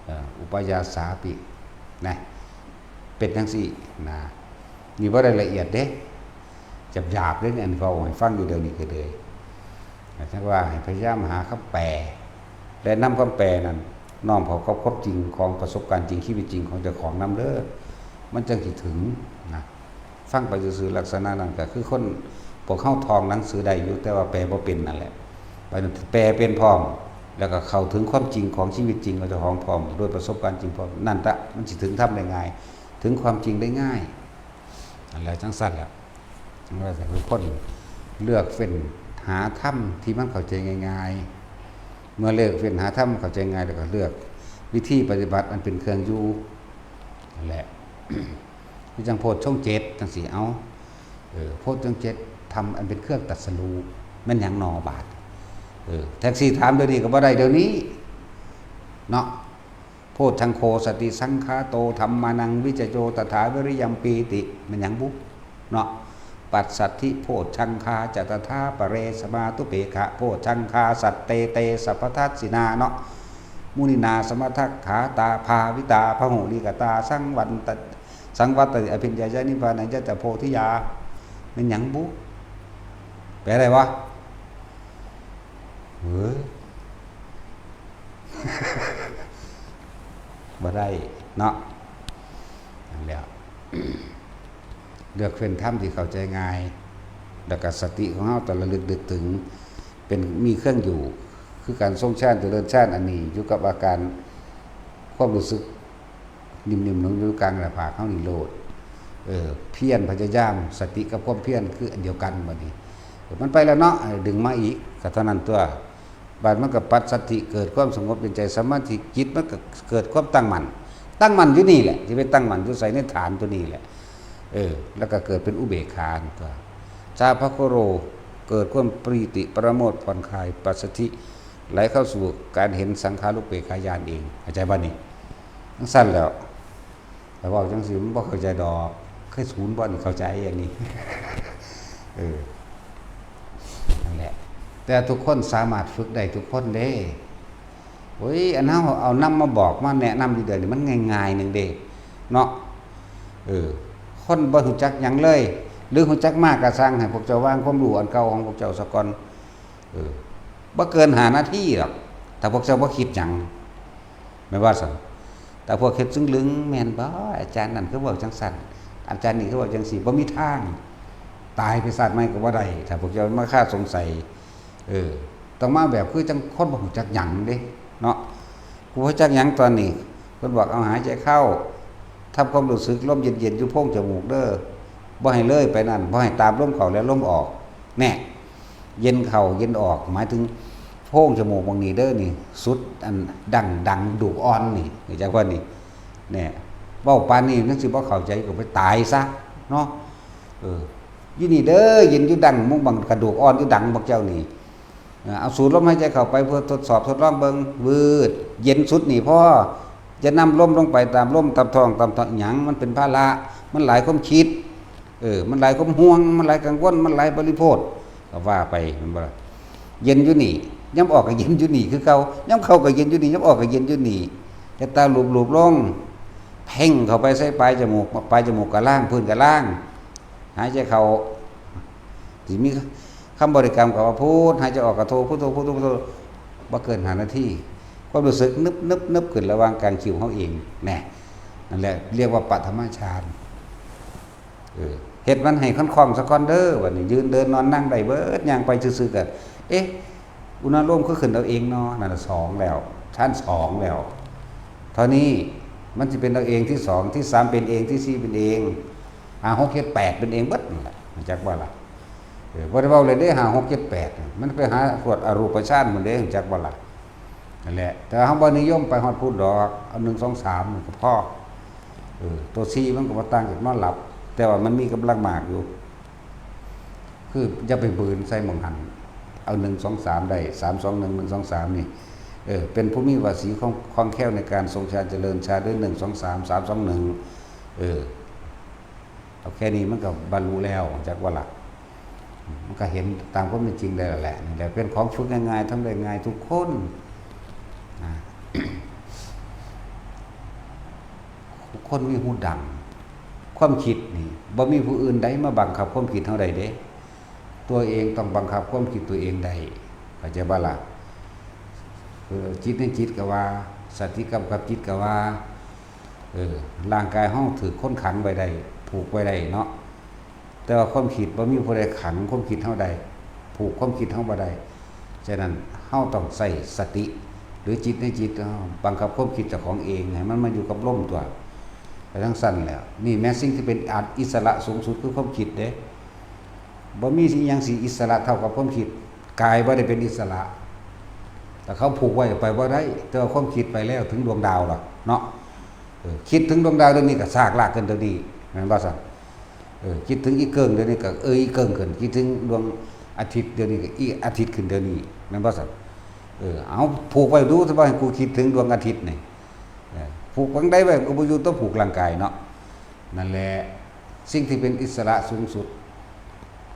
เอ่อ อุปายาสาปิ นะ เป็นจั่งซี้นะ นี่บ่ได้ละเอียดเด้ หยาบๆเด้ อันเว้าให้ฟังอยู่เดี๋ยวนี้ก็เลย จั่งว่าให้พยายามหาคำแปล และนำคำแปลนั้นน้อมเข้ากับความจริงของประสบการณ์จริง ชีวิตจริงของเจ้าของนำเด้อ มันจั่งสิถึงนะ ฟังไปซื่อๆลักษณะนั้นก็คือคน พวกเฮาท่องหนังสือได้อยู่ แต่ว่าแปลบ่เป็นนั่นแหละ ไปแปลเป็นพร้อม แล้วก็เข้าถึงความจริงของชีวิตจริงของเจ้าของพร้อม ด้วยประสบการณ์จริงพร้อม นั่นละมันสิถึงธรรมได้ง่าย ถึงความจริงได้ง่าย นั่นแหละ จั่งซั่นแหละ ว่าแต่ทุกคนเลือกเฟ้นหาธรรมที่มันเข้าใจง่ายๆ เมื่อเลือกเฟ้นหาธรรมเข้าใจง่าย แล้วก็เลือกวิธีปฏิบัติอันเป็นเครื่องอยู่ นั่นแหละ คือจั่งโพชฌงค์เจ็ดจั่งซี้ เอา เออ โพชฌงค์เจ็ด ธรรมอันเป็นเครื่องตรัสรู้ แม่นหยังหนอบาด เออ แท็กซี่ถามเดี๋ยวนี้ก็บ่ได้เดี๋ยวนี้ เนาะ โพชฌังโค สติสังขาโต ธัมมานัง วิจโย ตถา วิริยัง ปีติ แม่นหยังบุ เนาะ ปัสสัทธิโพชฌังคา จะตถาปะเร สมาธุเปกขะโพชฌังคา สัตเตเต สัพพทัสสินา เนาะ มุนินา สมัทถะขาตา ภาวิตา พหุลิกตา สังวันต สังวัตติ อภิญญายะ นิพพานัญจะ โพธิยา แม่นหยังบุ แปลได้บ่ เฮ้ย บ่ได้เนาะ นั่นแหละ เลือกเฟ้นธรรมที่เข้าใจง่าย แล้วก็สติของเฮาต้องระลึกนึกถึง เป็น มีเครื่องอยู่ เค คือการทรงฌานเจริญฌานอันนี้อยู่กับอาการความรู้สึก นิ่มๆลงอยู่กลางหน้าผากเฮานี่โลด เออ เพียรพยายาม สติกับความเพียรคืออันเดียวกันบัดนี้ เออ มันไปแล้วเนาะ เออ ดึงมาอีก ก็เท่านั้นตัว บาดมันก็ปัสสัทธิ เกิดความสงบเย็นใจ สมาธิ จิตมันก็เกิดความตั้งมั่น ตั้งมั่นอยู่นี่แหละ สิไปตั้งมั่นอยู่ไส ในฐานตัวนี้แหละ เออ แล้วก็เกิดเป็นอุเบกขาตัว ชาพะโคโร เกิดความปีติ ปราโมทย์ ผ่อนคลาย ปัสสัทธิ ไหลเข้าสู่การเห็นสังขารุปเปกขาญาณเอง เข้าใจบ่นี่? จั่งซั้นแล้ว แต่เว้าจั่งซี้มันบ่เข้าใจดอก เคยศูนย์บ่นี่ เข้าใจอันนี้ เออ นั่นแหละ แต่ทุกคนสามารถฝึกได้ทุกคนเด้ โอ้ย อันเฮาเอานำมาบอกมาแนะนำอยู่เดี๋ยวนี้มันง่ายๆหนึ่งเด้ เนาะ เออ คนบ่ฮู้จักหยังเลย หรือฮู้จักมากก็ซ่าง ให้พวกเจ้าวางความรู้อันเก่าของพวกเจ้าซะก่อน เออ บ่เกินห้านาทีดอก ถ้าพวกเจ้าบ่คิดหยัง แม่นว่าซั่น แต่พวกเฮ็ดซึ่งลึง แม่นบ่ อาจารย์นั่นคือเว้าจั่งซั้น อาจารย์นี่คือเว้าจั่งซี้ บ่มีทาง ตายไปชาติใหม่ก็บ่ได้ ถ้าพวกเจ้ามาคาสงสัย เออ ต้องมาแบบคือจั่งคนบ่ฮู้จักหยังเด้ เนาะ กูบ่ฮู้จักหยังตอนนี้ เพิ่นบอกเอาหายใจเข้า ทำความรู้สึกลมเย็นๆอยู่โพรงจมูกเด้อ บ่ให้เลยไปนั่น บ่ให้ตามลมเข้าและลมออก แน่ เย็นเข้าเย็นออก หมายถึงโพรงจมูกหม่องนี้เด้อนี่ สุดอันดั้ง ดั้งดูกอ่อนนี่ รู้จักบ่นี่ แน่ เว้าปานนี้ยังสิบ่เข้าใจก็ไปตายซะ เนาะ เออ อยู่นี่เด้อ เย็นอยู่ดั้ง หม่องบั้งกระดูกอ่อนอยู่ดั้งพวกเจ้านี่ เอ่อ เอาสูดลมหายใจเข้าไปเพื่อทดสอบทดลองเบิ่ง วืด เย็นสุดนี่พอ จะนำลมลงไปตามลม ตามท้อง ตามท้องหยัง มันเป็นภาระ มันหลายความคิด เออ มันหลายความห่วง มันหลายกังวล มันหลายบริโภค ก็ว่าไป แม่นบ่ล่ะ เย็นอยู่นี่ ยามออกก็เย็นอยู่นี่คือเก่า ยามเข้าก็เย็นอยู่นี่ ยามออกก็เย็นอยู่นี่ แต่ตาหลูบๆลง เพ่งเข้าไปใส่ปลายจมูก ปลายจมูกก็ล่าง พื้นก็ล่าง หายใจเข้า สิมีคำบริกรรมก็ว่าพุท หายใจออกก็โท พุทโธ พุทโธ พุทโธ บ่เกินห้านาที ความรู้สึกนึบๆๆขึ้นระหว่างกลางคิ้วเฮาเอง แน่ นั่นแหละเรียกว่าปฐมฌาน เออ เฮ็ดมันให้คล่องๆซะก่อนเด้อ บัดนี้ยืนเดินนอนนั่งได้เบิด ย่างไปซื่อๆก็ เอ๊ะ อุณาโลมคือขึ้นเอาเองเนาะ นั่นน่ะสองแล้ว ฌานสองแล้ว เท่านี้มันสิเป็นเอาเองที่สอง ที่สามเป็นเอง ที่สี่เป็นเอง ห้า หก เจ็ด แปดเป็นเองเบิดนั่นแหละ รู้จักบ่ล่ะ? เออ บ่ได้เว้าเลยเด้ ห้า หก เจ็ด แปด มันไปหาพวกอรูปฌานหมดเด้ รู้จักบ่ล่ะ? นั่นแหละ แต่เฮาบ่นิยมไปฮอดพุ้นดอก เอา หนึ่ง สอง สาม นี่ก็พอ เออ ตัว สี่ มันก็บ่ต่างจากนอนหลับ แต่ว่ามันมีกำลังมากอยู่ คืออย่าไปบืนใส่หม่องหั่น เอา หนึ่ง สอง สาม ได้ สาม สอง หนึ่ง หนึ่ง สอง สาม นี่ เออ เป็นผู้มีวาสีคล่อง คล่องแคล่วในการทรงฌานเจริญฌานด้วย หนึ่ง สอง สาม สาม สอง หนึ่ง เออ เอาแค่นี้มันก็บรรลุแล้ว จักว่าล่ะ มันก็เห็นตามความเป็นจริงได้แล้วแหละ นี่แหละเป็นของฝึกง่ายๆ ทำได้ง่ายทุกคนนะ ทุกคนมีฮูดัง ความคิดนี่ บ่มีผู้อื่นใดมาบังคับความคิดเฮาได้เด้ ตัวเองต้องบังคับความคิดตัวเองได้ เข้าใจบ่ล่ะ? เออ จิตในจิตก็ว่า สติกำกับจิตก็ว่า เออ ร่างกายเฮาถืกคนขังไว้ได้ ผูกไว้ได้เนาะ แต่ว่าความคิดบ่มีผู้ใดขังความคิดเฮาได้ ผูกความคิดเฮาบ่ได้ ฉะนั้นเฮาต้องใช้สติ หรือจิตในจิตเฮา บังคับความคิดเจ้าของเอง ให้มันมาอยู่กับลมตัว ไปจั่งซั้นแหล้ว นี่แหมสิ่งที่เป็นอิสระสูงสุดคือความคิดเด้ บ่มีสิ่งหยังสิอิสระเท่ากับความคิด กายบ่ได้เป็นอิสระ แต่เขาผูกไว้ไปบ่ได้ แต่ว่าความคิดไปแล้วถึงดวงดาวล่ะเนาะ เออ คิดถึงดวงดาวเดี๋ยวนี้ก็ซากลากขึ้นเดี๋ยวนี้ แม่นบ่ซั่น? เออ คิดถึงอีเกิ่งเดี๋ยวนี้ก็เอออีเกิ่งขึ้น คิดถึงดวงอาทิตย์เดี๋ยวนี้ก็อีอาทิตย์ขึ้นเดี๋ยวนี้ แม่นบ่ซั่น? เออ เอาผูกไว้ดูซะว่าให้กูคิดถึงดวงอาทิตย์นี่ เออ ผูกฝังใดไว้ก็บ่อยู่ ต้องผูกร่างกายเนาะ นั่นแหละ สิ่งที่เป็นอิสระสูงสุด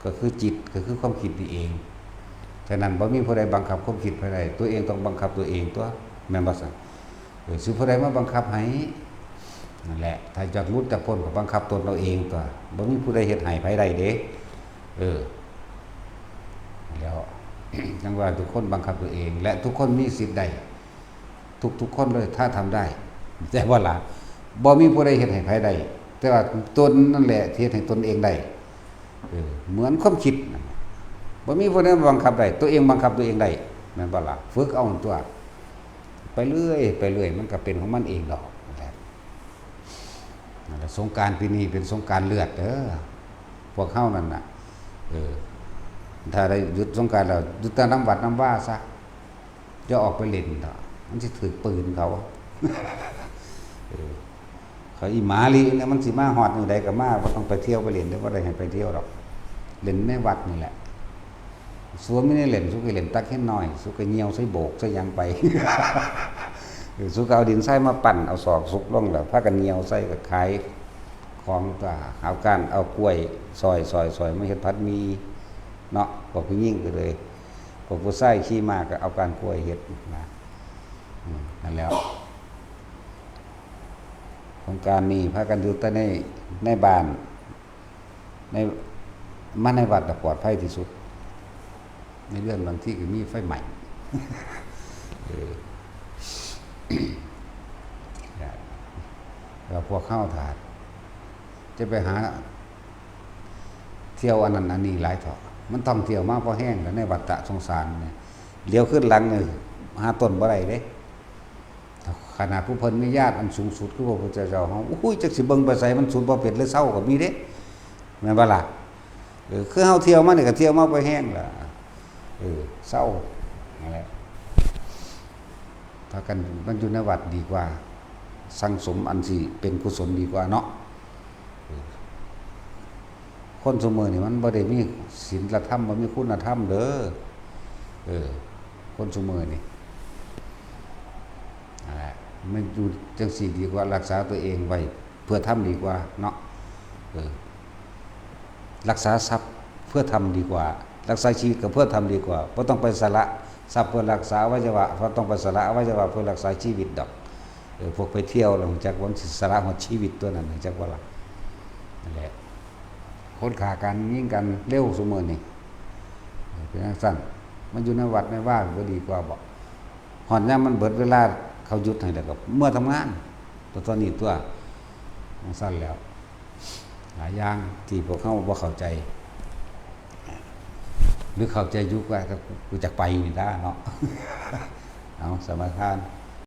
ก็คือจิต ก็คือความคิดนี่เอง ฉะนั้นบ่มีผู้ใดบังคับความคิดไผได้ ตัวเองต้องบังคับตัวเองตัว แม่นบ่ซั่น? เออ สิผู้ใดมาบังคับให้ นั่นแหละ ถ้าอยากหลุดจากพ้นก็บังคับตนเอาเองตัว บ่มีผู้ใดเฮ็ดให้ไผได้เด้ เออ แล้ว จั่งว่าทุกคนบังคับตัวเอง และทุกคนมีสิทธิ์ได้ ทุกๆคนเลย ถ้าทำได้ แต่ว่าล่ะ บ่มีผู้ใดเฮ็ดให้ไผได้ แต่ว่าตนนั่นแหละที่เฮ็ดให้ตนเองได้ เออ เหมือนความคิดนั่นน่ะ บ่มีผู้ใดบังคับได้ ตัวเองบังคับตัวเองได้ แม่นบ่ล่ะ ฝึกเอาตัว ไปเรื่อย ไปเรื่อย มันก็เป็นของมันเองดอก นั่นแหละ นั่นแหละ สงกรานต์ปีนี้เป็นสงกรานต์เลือดเด้อ พวกเฮานั่นน่ะ เออ ถ้าได้หยุดสงกรานต์แล้ว หยุดแต่นำวัดนำวาซะ อย่าออกไปเล่นเถาะ มันสิถืกปืนเขา เออ เขาอีหมาลิเนี่ย มันสิมาฮอดมื้อใดก็มา บ่ต้องไปเที่ยวไปเล่นเด้อ บ่ได้ให้ไปเที่ยวดอก เล่นในวัดนี่แหละ สูมีแนวเล่น สูก็เล่นตักหินน้อย สูก็เหยี่ยวใส่โบกใส่หยังไป เออ สูก็เอาดินทรายมาปั้น เอาศอกซุกลงแล้ว พากันเหยี่ยวใส่ก็ขายของตัว เอาก้าน เอากล้วยซอย ซอย ซอย มาเฮ็ดผัดหมี่เนาะ พวกผู้หญิงก็เลย พวกผู้ชายขี่ม้าก็เอาก้านกล้วยเฮ็ดนะ อืม นั่นแหล้ว สงกรานต์นี้พากันอยู่แต่ใน ในบ้าน ใน มาในวัดน่ะปลอดภัยที่สุด ในเรือนบางทีก็มีไฟไหม้ เออ แล้วพวกเฮาถ้าจะไปหาเที่ยวอันนั้นอันนี้หลายเถาะ มันท่องเที่ยวมาพอแฮงแล้วในวัฏฏะสงสารเนี่ย เหลียวคืนหลังนี่หาต้นบ่ได้เด้ ขนาดผู้เพิ่นมีญาณอันสูงสุดคือพระพุทธเจ้าเฮา อุ้ย จักสิเบิ่งไปไสมันสุดบ่เป็นเลย เซาก็มีเด้ แม่นบ่ล่ะ เออ คือเฮาเที่ยวมานี่ก็เที่ยวมาพอแฮงล่ะ เออ เซา นั่นแหละ พากันมันอยู่ในวัดดีกว่า สั่งสมอันสิเป็นกุศลดีกว่าเนาะ เออ คนซุมื้อนี่มันบ่ได้มีศีลธรรม บ่มีคุณธรรมเด้อ เออ คนซุมื้อนี่ นั่นแหละ มันอยู่จังซี่ดีกว่า รักษาตัวเองไว้เพื่อธรรมดีกว่าเนาะ เออ รักษาทรัพย์เพื่อธรรมดีกว่า รักษาชีวิตก็เพื่อธรรมดีกว่า บ่ต้องไปสละทรัพย์เพื่อรักษาอวัยวะ บ่ต้องไปสละอวัยวะเพื่อรักษาชีวิตดอก เออ พวกไปเที่ยวแล้วฮู้จักว่ามันสิสละฮอดชีวิตตัวนั้น ฮู้จักบ่ล่ะ นั่นแหละ คนฆ่ากันยิงกันเร็วซุมื้อนี่ เออ เป็นจั่งซั้น มันอยู่ในวัดในวาก็ดีกว่าบ่ ฮอดยามมันเบิดเวลาเขาหยุดให้แล้วก็เมือทำงาน ตัว ตัวนี้ตัว จั่งซั้นแล้ว หลายอย่างที่พวกเฮาบ่เข้าใจ หรือเข้าใจอยู่ก็ ก็จักไปนี่ล่ะเนาะ เอา สมาทาน